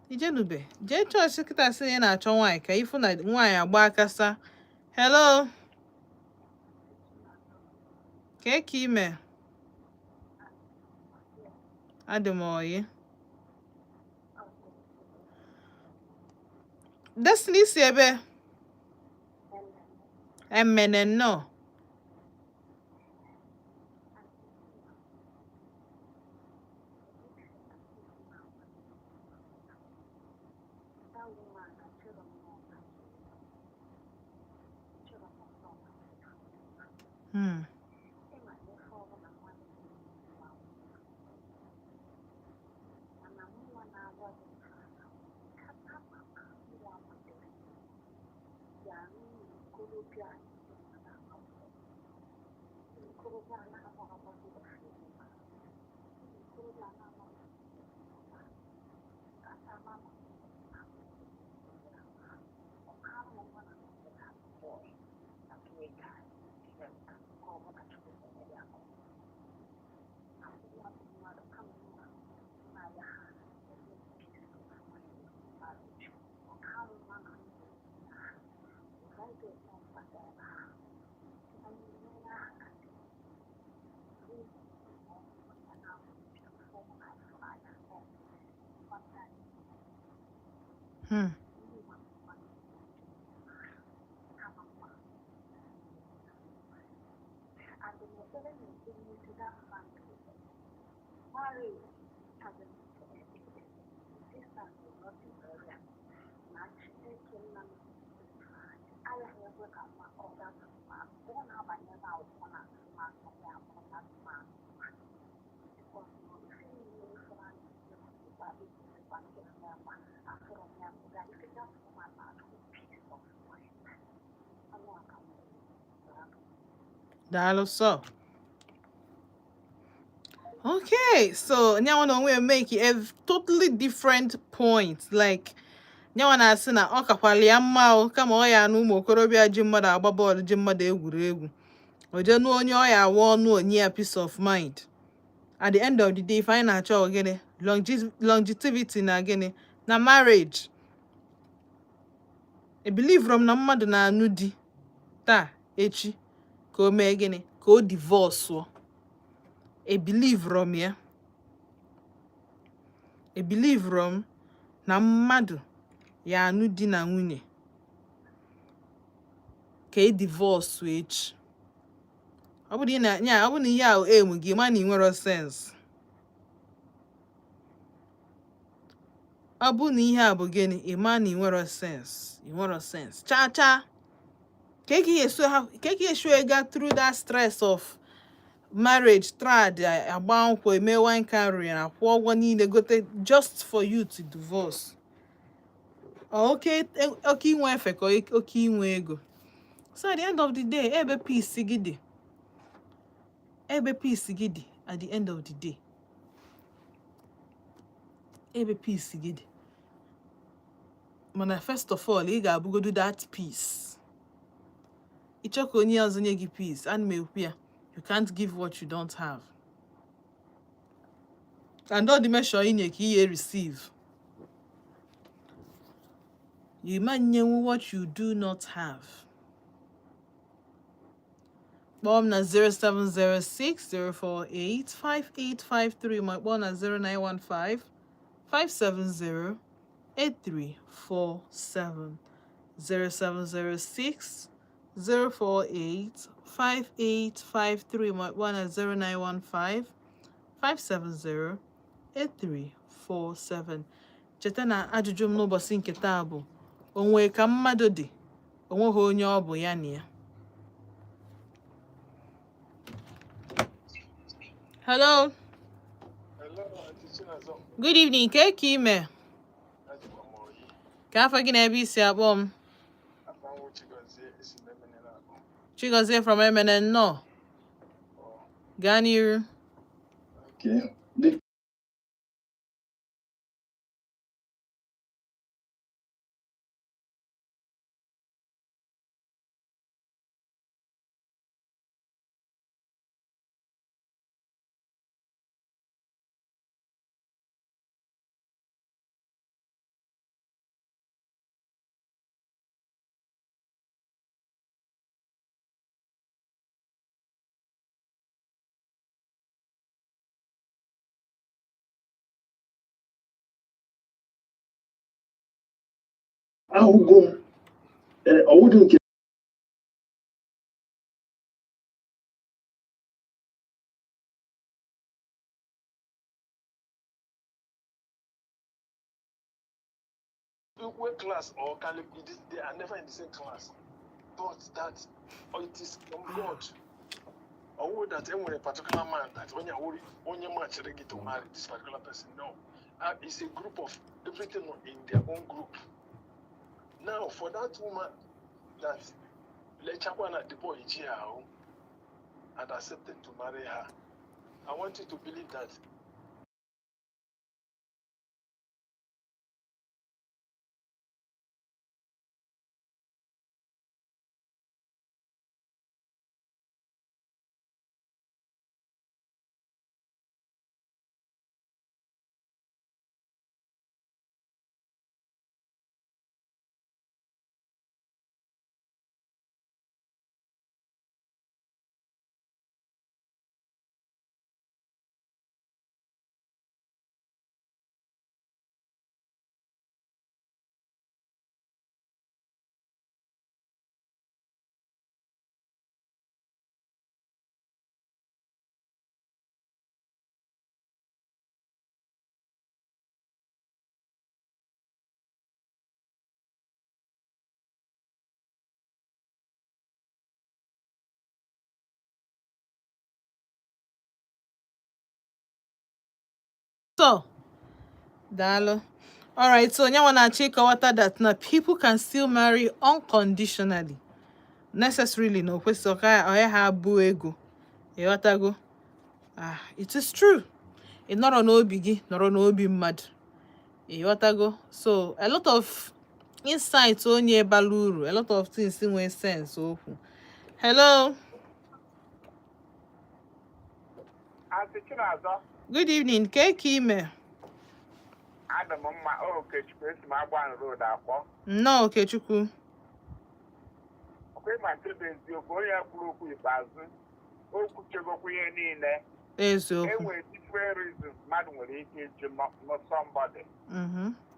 Ijenube jee chọọchị kịta sị na ị na-achọ nwaanyị, ka ịfụ na nwaanyị agba aka sa. Hello, kee ka ime? Adị m oyi. Destiny si ebe emene nnọọ. Daalụ sọ. Okay, so nyanwa na onwe make a totally different point. Like, nyanwa na-asị na ọ kakwala ya mma o, kama ọ ya na ụmụ okorobịa ji mmadụ agba bọọlụ, ji mmadụ egwuregwu, o jee nụọ onye ọ ya awa ọnụ, onye ya peace of mind. At the end of the day, ife anyị na-achọ ọ gịnị? Longevity na gịnị? Na marriage. I believe m na mmadụ na-anụ di taa, echi ka o mee gịnị? Ka o divorce. I believe m ya. I believe m na mmadụ ya anụ di na nwunye ka e divorce echi. Ọ bụrụ na ya, ọ bụ na ihe ahụ emu gị, ma na ị nwero sense. Ọ bụ na ihe a bụ gịnị, ị ma na ị nwero sense, ị nwero sense cha cha. Ka ị esi ga through that stress of marriage, trad, agba nkwụ, eme wine carrier, akwụ ụgwọ niile, gote, just for you to divorce? Ọ oke oke inwe efe ka oke inwe ego. So at the end of the day, ebe peace gị dị, ebe peace gị dị, at the end of the day, ebe peace gị dị. Mana first of all, ị ga-abụgodu that peace. Ịchọ ka onye ọzọ nye gị peace, ana m ekwu ya, you can't give what you don't have. And all the measure inye ka ị receive. You ma nyenwu what you do not have. Kpọọ m na 0706 048 5853, ma kpọọ na 0915 570 8347. 0706 048 5853, ma kpọọ na 0915 570 8347. Cheta na ajụjụ m n'ụbọchị nke taa bụ: onwe ka mmadụ dị, onweghị onye ọ bụ ya na ya. Hello. Hello, Aunty Chinazọ. Good evening. Ka ka ime? Adịkwa m oyi. Ka afọ gị na ebe isi akpọ m? Afa m Chigozie, esi m Emene na-akpọ. Chigozie from Emene, nnọọ. Gaa n'iru. Okay. Dị ahụgo m ọwụdụ nke Equal class or can they are never in the same class. But that, oh, it is from God. Or that enwere particular man that onye awuri onye matchiri gị to marry this particular person. No. It's a group of everything in their own group. Now, for that woman that lechakwa na the boy ji ahụ and accepted to marry her, I want you to believe that So daalụ. Alright, so onye nwa na-achọ ịkọwata that na people can still marry unconditionally, necessarily na o kwesịrị ka onye ha abụ ego. Ịghọtago? Ah, it is true. Ị nọrọ n'obi gị, nọrọ n'obi mmadụ. Ịghọtago? So a lot of insight onye bara uru, a lot of things nwee sense okwu. Hello. Aunty Chinazọ. Good evening. Ke ka ime? Adị m mma. Okechukwu, esi m Agban Road akpọ. Nnọọ, Okechukwu. Ọkwa ịma nke bụ eziokwu, onye kwuru okwu ikpeazụ, o kwuchegokwu ihe niile. Eziokwu. Enwere different reasons mmadụ nwere ike iji nụ somebody.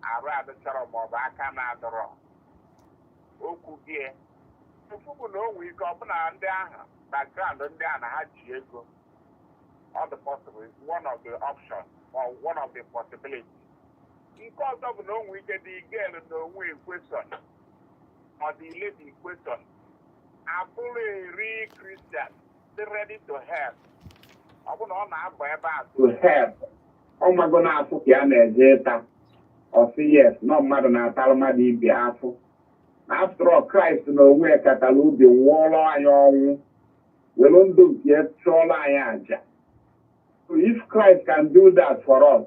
Arụ adịchọrọ maọbụ aka na-adọrọ okwu gị. Ofu bụ na o nwee ike ọbụna ndị ahụ, background ndị a na ha ji ego. Ọ dị possible, is one of the options or one of the possibilities. Nke ọzọ bụ na o nwee ike dị girl na onwe question or the lady question abụrụ a real Christian dị ready to help. Ọ bụ na ọ na-agba ebe a to help, ọ mago na-afụ ka ya na-eje ịta. Ọ sị yes, na mmadụ na-atalụ mmadụ ibe afụ. Na after all, Christ na onwe ya katara obi nwụọrọ anyị ọnwụ, were ndụ nke ya chụọrọ anyị àjà. So if Christ can do that for us,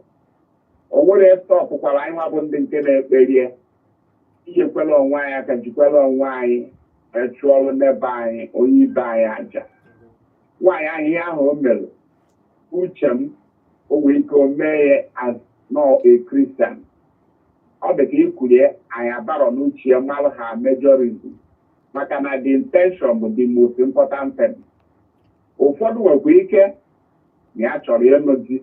o nwere stopụkwara anyị nwa bụ ndị nke na-ekperie inyekwela onwe anyị aka, jikwela onwe anyị wee chụọrọ n'ebe anyị onye ibe anyị àjà. Nwaanyị ahụ, ihe ahụ o mere, uche m, o nwere ike o mee ya as not a Christian. Ọ dị ka ikwurie anyị abarọ n'uche ya malụ ha major reason, maka na the intention bụ the most important thing. Ụfọdụ nwekwa ike na ya chọrọ ịnụ di,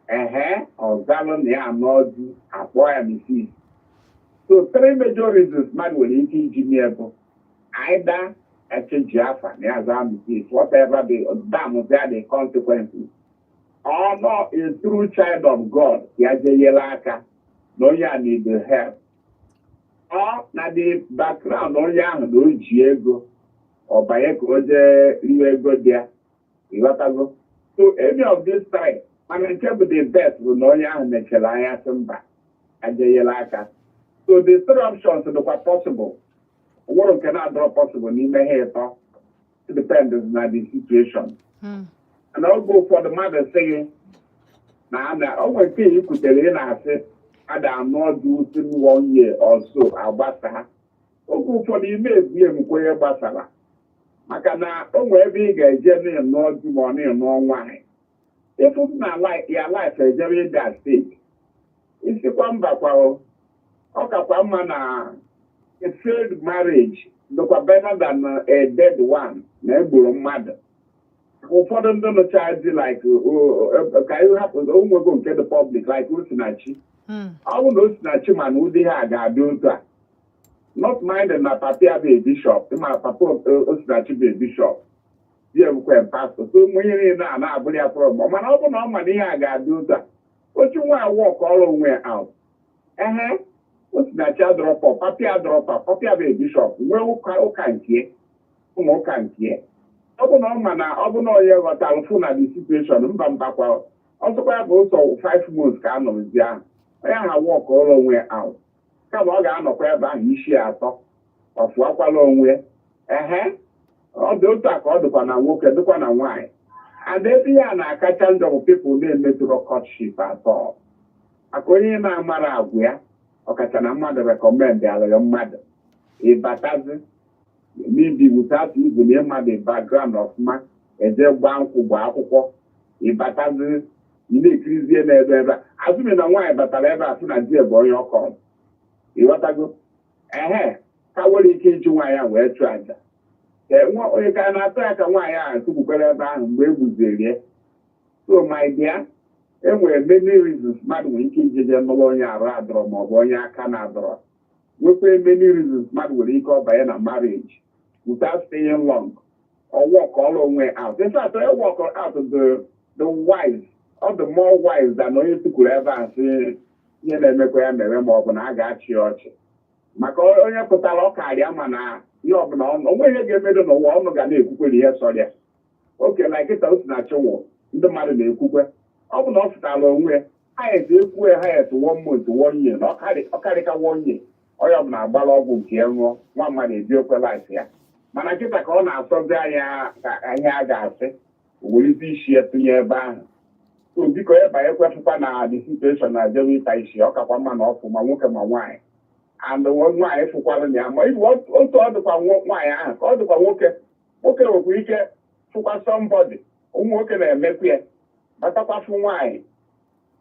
ehe, ọzalụ na ya anọ di, akpọ ya Mrs. So three major reasons mmadụ nwere ike iji mee bụ either echange afa na ya zaa Mrs., whatever the damn there the consequences, or not a true child of God, ya jenyere aka na onye a need help, ọ na the background onye ahụ na o ji ego, ọ banye ka o jee riwe ego dị ya. Ịghọtago? So any of these three, mana nke bụ the best bụ na onye ahụ mechere anya sị mba, ajenyere aka. So the three options dịkwa possible. Nwere nke na-adọrọ possible n'ime ha ịtọ. It depends na the situation. Na oge ụfọdụ mmadụ sị gị na ana o nwere nke ị kwutere, ị na-asị ada anụ ọdụ within one year or so agbasa. Oge ụfọdụ ime ebue m onye gbasara, maka na o nwere ebe ị ga-eje na-ịnụ di ma ọ na-ịnụ nwaanyị, ịfụ na ya life ejere ịda stake, isikwa mba kwa o, ọ kakwa mma na a failed marriage dịkwa better than a dead one na egburu mmadụ. Ụfọdụ ndị nụcha di, like ka anyị hapụ onwego nke dị public, like Osinachi. Ọ bụrụ na Osinachi, ma na ụdị ha ga-adị otu a, not minded na papa ya bụ a bishop, ma papa Osinachi bụ a bishop, di ya bụkwa pastor, so ụmụ ihe niile a na-abụrụ ya problem. Mana ọ bụrụ na ọ ma na ihe a ga-adị otu a, otu nwa work ọrụ onwe ya out. Ehe, Osinachi adọrọpọ papa ya, adọrọpa papa ya bụ a bishop, nwee ụka, ụka nke ụmụ ụka nke. Ọ bụ na ọ ma na ọ bụ na onye ghọtara fụ na the situation, mba mbakwa, ọsọkwa ya bụ ụzọ 5 months ka a nọrọzi ahụ, onye ahụ work ọrụ onwe ya out, kama ọ ga-anọkwa ebe ahụ isi atọ ọ fụakwala onwe ya. Ehe, ọ dị otu a ka ọ dịkwa na nwoke, dịkwa na nwaanyị. And ebe ihe a na-akacha njọ bụ people na-emetụrụ courtship atọ, maka onye na-amara agwa ya, ọkacha na mmadụ recommend alụghị mmadụ, ịbatazi maybe without even ịma the background ọfụma, eje gbaa nkwụ, gbaa akwụkwọ, ịbatazi, ị na-ekirizie n'ebe ebe a, azụmi na nwaanyị batara ebe a sị na di bụ onye ọkọ. Ịghọtago? Ehe, ka nwere ike iji nwaanyị a wee chụọ aja. Onye ka na-atọ ya ka nwaanyị ahụ tụpụkwara ebe ahụ mgbe e gbuzirie. So my dear, enwere many reasons mmadụ nwere ike ije nụrụ onye arụ adọrọ maọbụ onye aka na-adọrọ, nwekwa many reasons mmadụ nwere ike ọbanye na marriage without staying long or work all onwe out. In fact, onye work out the wise or the more wise than onye tukwuru ebe a sị ihe na-emekwa ya mere, ma ọ bụ na a ga-achị ya ọchị, maka onye pụtara ọ karịa ma na ihe ọbụla onwe ihe ga-emedo n'ụwa, ọnụ ga na-ekwukwere ihe sọrọ ya oke na nkịta Osinachi nwụrụ, ndị mmadụ na-ekwukwe. Ọ bụ na ọ fụtara onwe ya, highest ekwue highest one month, one year, na ọkarịka one year, onye ọbụla agbara ọgwụ nke ya ṅụọ, nwa mmadụ ebiokwe life ya. Mana nkịta ka ọ na-asọzi anya ka ihe a ga-asị o welite isi ya tụnye ebe ahụ. So biko, ya banyekwefụkwa na the situation na jebe ịta isi, ọ kakwa mma na ọfụ ma nwoke ma nwaanyị. And nwaanyị fụkwara na ya ma otu ọ dịkwa nwaanyị ahụ ka ọ dịkwa nwoke. Nwoke nwekwa ike fụkwa somebody, ụmụ nwoke na-emekwa ya, batakwa fụ nwaanyị,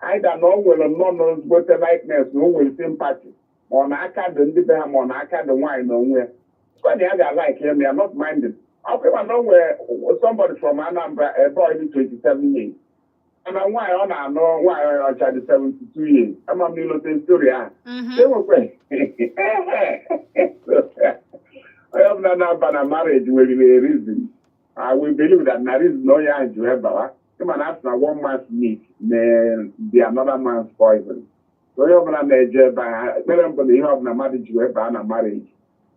either na o nwere nnọọ n'ezigbote likeness, na o nwere sympathy, ma ọ na-aka dị ndị be ha, ma ọ na-aka dị nwaanyị na onwe ya, sịkwa na ya ga-alike ya, ya not minded. Ọkwa ịma na o nwere somebody from Anambra, a boy dị 27 years, mana nwaanyị ọ na-anụ, nwaanyị ọcha dị 72 years. Ama m n'ilote story ahụ. Enwekwe onye ọbụla na-aba na marriage nwere a reason. I will believe that na reason onye ahụ ji wee bawa. Ịma na asị na one man's meat may be another man's poison. Onye ọbụla na-eje ebe ahụ, ekpere mbụ na ihe ọbụla mmadụ ji wee baa na marriage,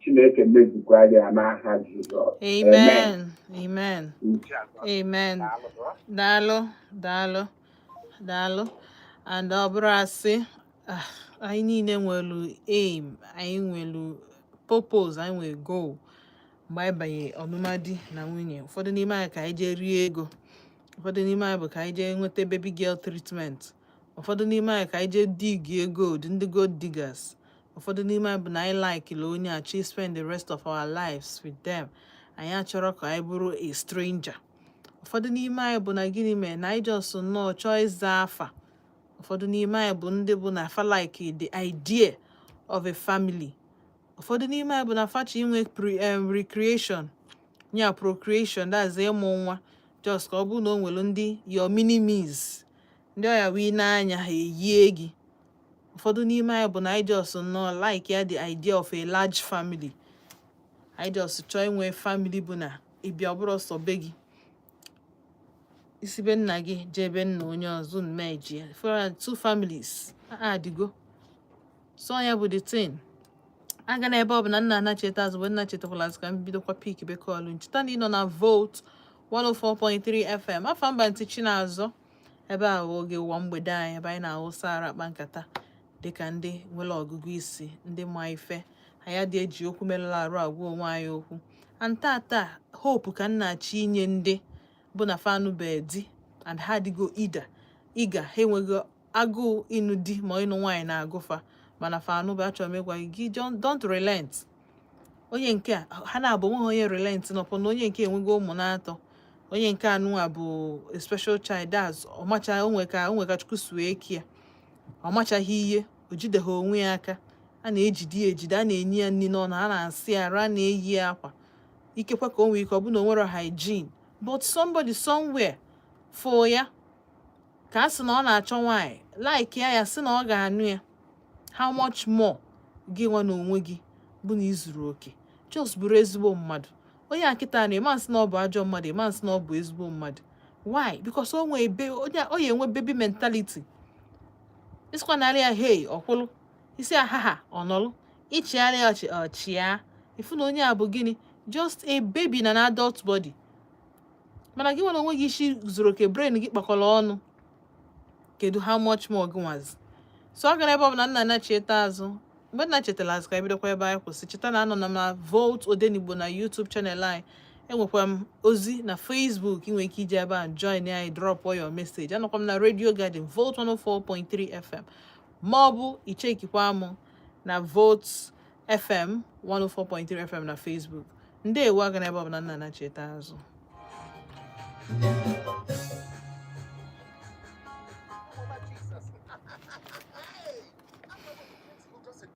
Chineke mezukwara ya n'aha Jizọs. Amen. Amen. Amen. Daalụ, daalụ, daalụ. And ọ bụrụ asị, ah, anyị niile nwelu aim, anyị nwelu purpose. purpose, anyị nwere goal mgbe anyị banye ọnụmadi na nwunye. Ụfọdụ n'ime anyị ka anyị jee rie ego, ụfọdụ n'ime anyị bụ ka anyị jee nweta baby girl treatment, ụfọdụ n'ime anyị ka anyị jee dig gold, ndị gold diggers, ụfọdụ n'ime anyị bụ na anyị like onye a chi spend the rest of our lives with them, anyị achọrọ ka anyị bụrụ a stranger. Ụfọdụ n'ime anyị bụ na gịnị mere na anyị just nnọọ chọọ ịza afa. Ụfọdụ n'ime anyị bụ ndị bụ na fa like the idea of a family. Ụfọdụ n'ime anyị bụ na fa chọ inwe recreation ya, procreation, that's ịmụ nwa, just ka ọ bụrụ na o nwere ndị your mini me's, ndị ọya wee n'anya ha eyie gị. Ụfọdụ n'ime anyị bụ na anyị just nnọọ like ya the idea of a large family. Anyị just chọọ inwe family bụ na ịbịa, ọ bụrụ sọ be gị, isi be nna gị jee be nna onye ọzọ, unu merge ya for two families adịgo. So ya bụ the thing. Aga na ebe ọ bụ na nna anacheta azụ, mgbe nna chetakwala azụ, ka m bidokwa pick be call. Ncheta na ị nọ na Volt 104.3 FM, afa mba ntị Chinazọ. Ebe a bụ oge ụwa mgbede anyị, ebe anyị na-awụsa ara, akpa nkata dịka ndị nwere ọgụgụ isi, ndị ma ife. Anyị adị eji okwu merụrụ arụ agwa onwe anyị okwu. And tata, hope ka m na-achọ inye ndị bụ na fanube di and ha adịgo ida ịga, ha enwego agụụ ịnụ di ma ịnụ nwaanyị na-agụfa, mana fanube. Achọrọ m ịgwa gị, gị don't relent. Onye nke a, ha na-abụ onweghị onye relent nọpụ na onye nke enwego ụmụ na-atọ, onye nke anụnwa bụ a special child, that's ọmacha onwe ka Chukwu si wee kie ya. Ọ machaghị ihe o jideghị onwe ya aka, a na-ejide ya ejide, a na-enye ya nri n'ọnụ, a na-asị ya arụ, a na-eyi ya akwa, ikekwe ka o nwee ike ọ bụ na o nwere hygiene, but somebody somewhere for ya ka a sị na ọ na-achọ nwaanyị, like ya, ya sị na ọ ga-anụ ya. How much more gị nwa na onwe gị bụ na ị zuru oke? Just bụrụ ezigbo mmadụ. Onye a kịta na ịma nsị na ọ bụ ajọ mmadụ, ịma nsị na ọ bụ ezigbo mmadụ. Why? Because o nwee be onye ọ ya enwe baby mentality. Ịsịkwa ya hey, ọkwụlụ isi ahaha, ọnọlụ ịchịgharị ya ọchị, ọchịa ifu na onye a bụ gịnị? Just a baby na an adult body. Mana gị nwere onwe gị, isi zuru oke, brain gị kpakọrọ ọnụ, kedu how much more gị nwazi? So ọ gara ebe ọ bụ na nna na cheta azụ, mgbe nna chetara azụ, ka anyị bidokwa ebe anyị kwụsị. Cheta na anọ na m na Volt Odenigbo na YouTube channel anyị. Enwekwa m ozi na Facebook, ị nwere ike iji ebe a join anyị, drop your message. Anọkwa m na Radio Garden, Volt 104.3 FM, ma ọ bụ ichekikwa m na Volt FM 104.3 FM na Facebook. Ndewo. Aga na ebe ọ bụ na nna na cheta azụ. Jesus. Hey, I'm just a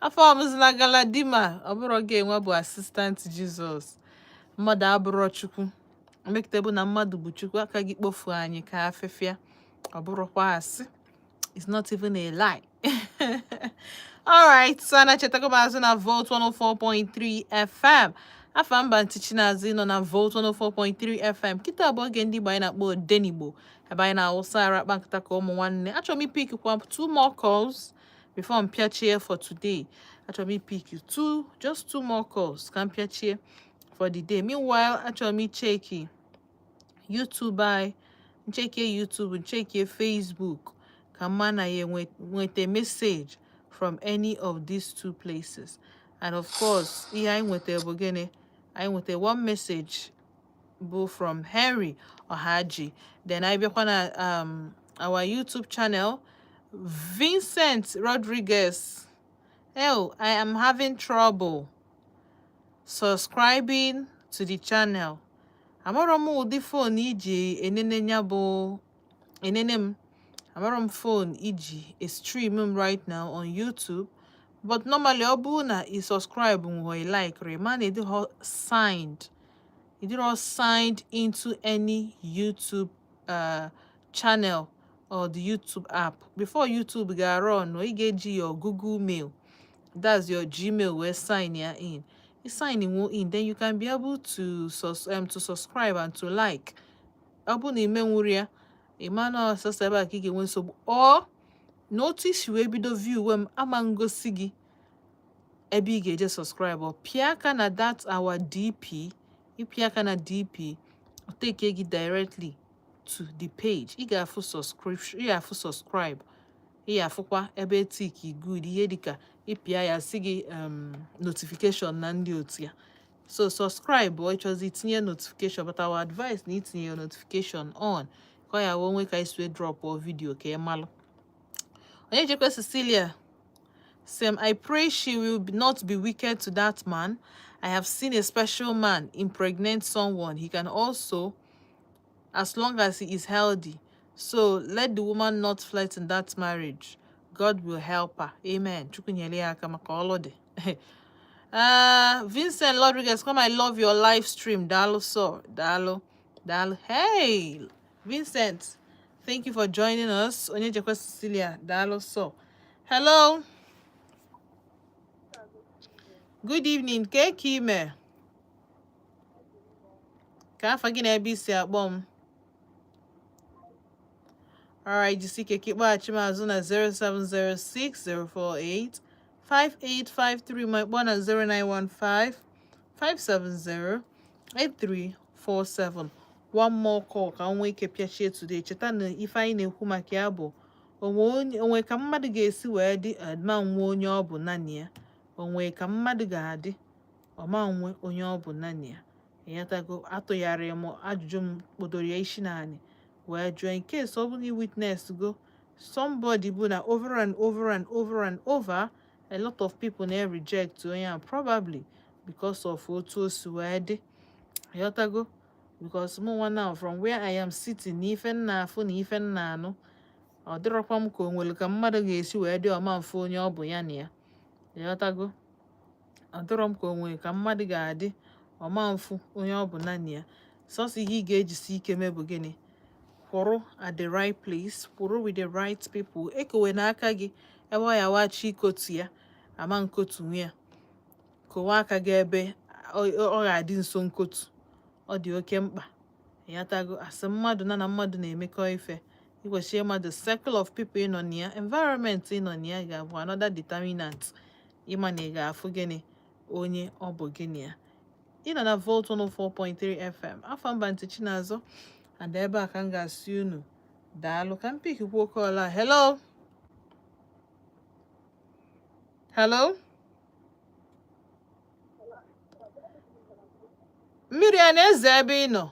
Afọ ọmụzila Galadima, ọ bụrụ gị enwe bụ assistant Jesus. Mmadụ abụrọ Chukwu. Mmekịta bụ na mmadụ bụ Chukwu aka gị kpofu anyị ka afịfịa. Ọ bụrụkwa asị. It's not even a lie. All right, so na chetago m azụ na Volt 104.3 FM. Afa mba ntị Chinazụ nọ na Volt 104.3 FM. Kịta bụ oge ndị Igbo anyị na-akpọ Odenigbo, ebe anyị na-awụsa ara akpa nkata ka ụmụ nwanne. Achọrọ m ipick kwa two more calls before m pịachie for today. Achọrọ m ipick two, just two more calls ka m pịachie for the day. Meanwhile, achọrọ m icheki YouTube anyị, nchekie YouTube, nchekie Facebook ka mma na ya nweta message from any of these two places. And of course, ihe anyị nweta bụ gịnị? Anyị nweta one message bụ from Henry Ohaji. Then anyị bịakwa na our YouTube channel, Vincent Rodriguez. "Oh, I am having trouble subscribing to the channel." Amarọ m ụdị phone iji enene ya bụ enene m. Amarọ m phone iji stream m right now on YouTube. But normally, ọ bụrụ na ị subscribe nwe like ma na ịdịghọ signed, ịdịrọ signed into any YouTube channel or the YouTube app. Before YouTube ga-arụ ọnụ, ị ga-eji your Google Mail, that's your Gmail, wee sign ya in. You sign in, then you can be able to subscribe and to like. Ọ bụrụ na ị menwuru ya, ị ma na ọsọsọ ebe a ka ị ga-enwe nsogbu, or na otu isi wee bido view m ama ngosi gị ebe ị ga-eje subscribe, or pịa aka na that our DP. Ịpịa aka na DP, o take gị directly to the page. Ị ga-afụ subscription, ị ga-afụ subscribe, ị ga-afụkwa ebe tick good, ihe dịka ịpịa ya sị gị notification na ndị otu ya. So subscribe or ịchọzi itinye notification, but our advice na itinye your notification on ka ọ ya wee nwee ka isi wee drop or video ka ị malụ. Onye jekwe Cecilia Sam, "I pray she will not be wicked to that man. I have seen a special man impregnate someone. He can also, as long as he is healthy. So let the woman not flirt in that marriage. God will help her. Amen." Chukwu nyere ya aka maka ọlụ dị. Vincent Rodriguez, come, "I love your live stream." Dalo so. Dalo. Dalo. Hey, Vincent, thank you for joining us. Onye Jekwe Cecilia, Dalo so. Hello. Good evening. Ke ka ime? Ka afa gị na ebe isi akpọ m? Alright, jisike ka ịkpọghachi m azụ na 0706 048 5853, ma ịkpọ na 0915 570 8347. One more call ka m nwee ike pịachie today. Cheta na ife anyị na-ekwu maka ya bụ onwe ka mmadụ ga-esi wee dị ma nwe onye ọ bụ naanị ya, onwe ka mmadụ ga-adị ọma nwe onye ọ bụ naanị ya. Ịghọtago? Atụgharị m ajụjụ m kpọdoro ya isi naanị wee jụọ, in case ọ bụrụ na witness go somebody bụ na over and over and over and over, a lot of people na reject onye a, probably because of otu o si wee dị. Ịghọtago? Because mụ nwa now, from where I am sitting, na ife m na-afụ na ife m na-anụ, ọ dịrọkwa m ka o nwere ka mmadụ ga-esi wee dị ọma mfe onye ọ bụ ya na ya. Ịghọtago? Ọ dịrọ m ka o nwere ka mmadụ ga-adị ọma mfu onye ọ bụ naanị ya. Sọsọ ihe ị ga-ejisi ike mee bụ gịnị? Kwụrụ at the right place, kwụrụ with the right people. Ekowe n'aka gị ebe ọ ya wachi ikotu ya ama nkotu ya. Kowe aka gị ebe ọ ga-adị nso nkotu. Ọ dị oke mkpa. Ịghọtago? Asị mmadụ na mmadụ na-emekọ ife, ikwesịrị ịma the circle of people ị nọ na ya. Environment ị nọ na ya ga-abụ another determinant ịma na ị ga-afụ gịnị, onye ọ bụ gịnị ya. Ị nọ na Volt 104.3 FM. Afọ mba ntị Chinazụ, and ebe a ka m ga-asị unu daalụ. Ka m pikikwuo call a. Hello, hello. Mmiri a na-eze ebe ị nọ?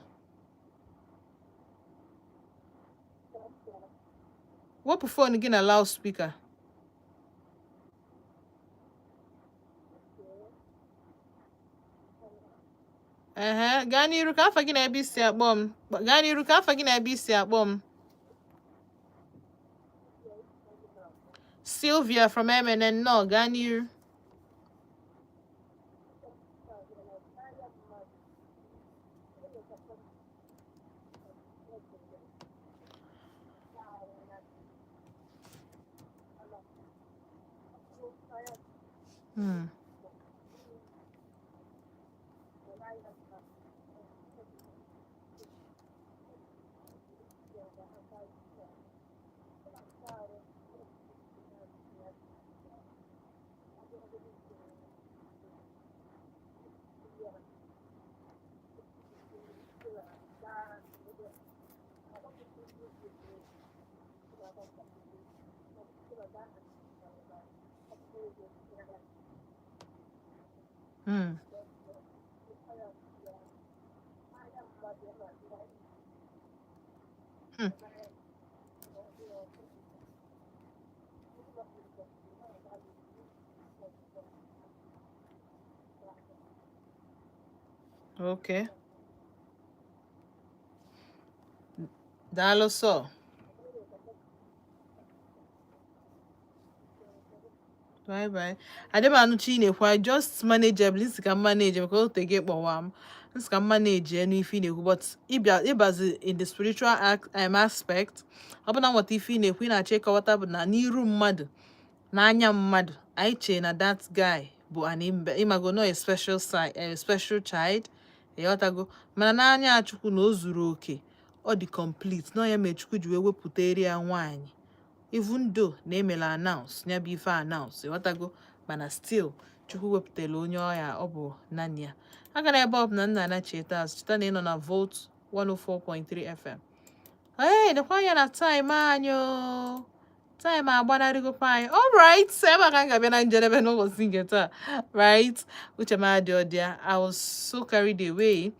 Wepụ phone gị na loudspeaker. Ehe, gaa n'iru. Ka afa gị na ebe isi akpọ m? Gaa n'iru. Ka afa gị na ebe isi akpọ m? Sylvia from MNN, nnọọ, gaa n'iru. Okay. Daalụ sọ. Bye bye. Adị m anụcha ị na-ekwu. I just manageably nsị ka m manage maka ote gị kpọwa m nsị ka m manage enu ife ị na-ekwu, but ịbịa ịbazi in the spiritual aspect, ọ bụ na nghọta ife ị na-ekwu, ị na-achọ ịkọwata bụ na n'iru mmadụ, n'anya mmadụ, anyị chee na that guy bụ an imbe, ịmago, no, a special side, a special child, ịghọtago? Mana n'anya Chukwu na o zuru oke, ọ dị complete na ya mere Chukwu ji wee wepụta ya nwaanyị, even though na emela announce ya bụ ife announce, ịghọtago? Mana still Chukwu wepụtara onye ọya ọ bụ naanị ya aga na ebe ọ bụ na nna ana cheta azụ. Cheta na ị nọ na Volt 104.3 FM. Ee, nekwa anya na time anyị o, time agbanarịgokwa anyị. Alright, ebe a ka m ga-abịa na njedebe n'ụbọchị nke taa, right? Uche m adị ọdịa. I was so carried away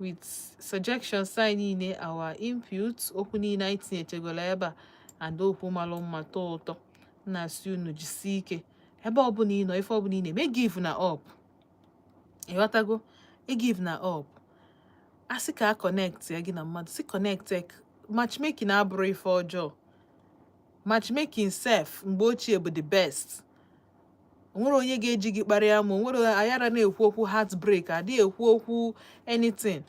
with suggestions anyị niile, our input, okwu niile anyị tinyechegoro ebe a, and okwu malụ mma, tọọ ụtọ. M na-asị unu jisie ike ebe ọbụla ị nọ, ife ọbụla ị na-eme, give na up, ịghọtago? Ị give na up. A sị ka a connect ya gị na mmadụ, si connect ya. Matchmaking abụrụ ife ọjọọ. Matchmaking sef mgbe ochie bụ the best. Onwere onye ga-eji gị kparịa ma onwere ayara na-ekwu okwu heartbreak, adịghị ekwu okwu anything.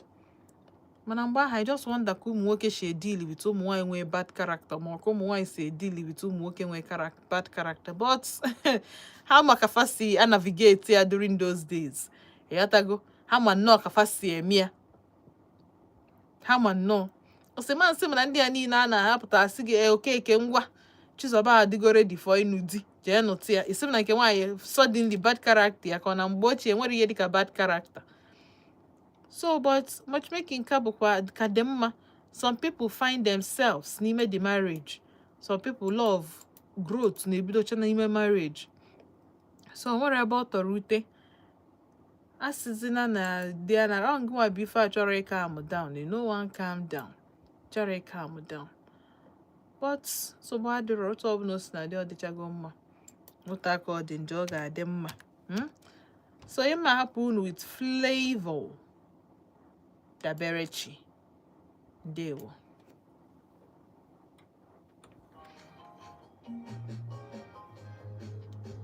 Mana mgbe ahụ, I just wonder ka ụmụ nwoke si e-deal with ụmụ nwaanyị nwee bad character, ma ọ ka ụmụ nwaanyị si e-deal with ụmụ nwoke nwee bad character. But ha ma ka fa si a navigate ya during those days, ịghọtago? Ha ma nnọọ ka fa si eme ya. Ha ma nnọọ osimansị m na ndị a niile a na-ahapụta asị gị, "Ee, Okeke, ngwa, Chizọba adịgo ready for ịnụ di, jee nụtụ ya." Isi m na nke nwaanyị suddenly bad character ya, ka ọ na mgbe ochie nwere ihe dịka bad character. So, but matchmaking ka bụkwa ka dị mma. Some people find themselves n'ime the marriage. Some people, love growth na-ebidocha n'ime marriage. So o nwere ebe ọ tọrọ ute asịzina na di ya na ọ ngịnwa bụ ife a chọrọ ị calm down. You no wan calm down, chọrọ ị calm down. But nsogbu adịrọ. Otu ọbụla o si na dị, ọ dịchago mma. Otu aka ọ dị njọ, ọ ga-adị mma. So ịma hapụ unu with Flavor Daberechi. Ndewo.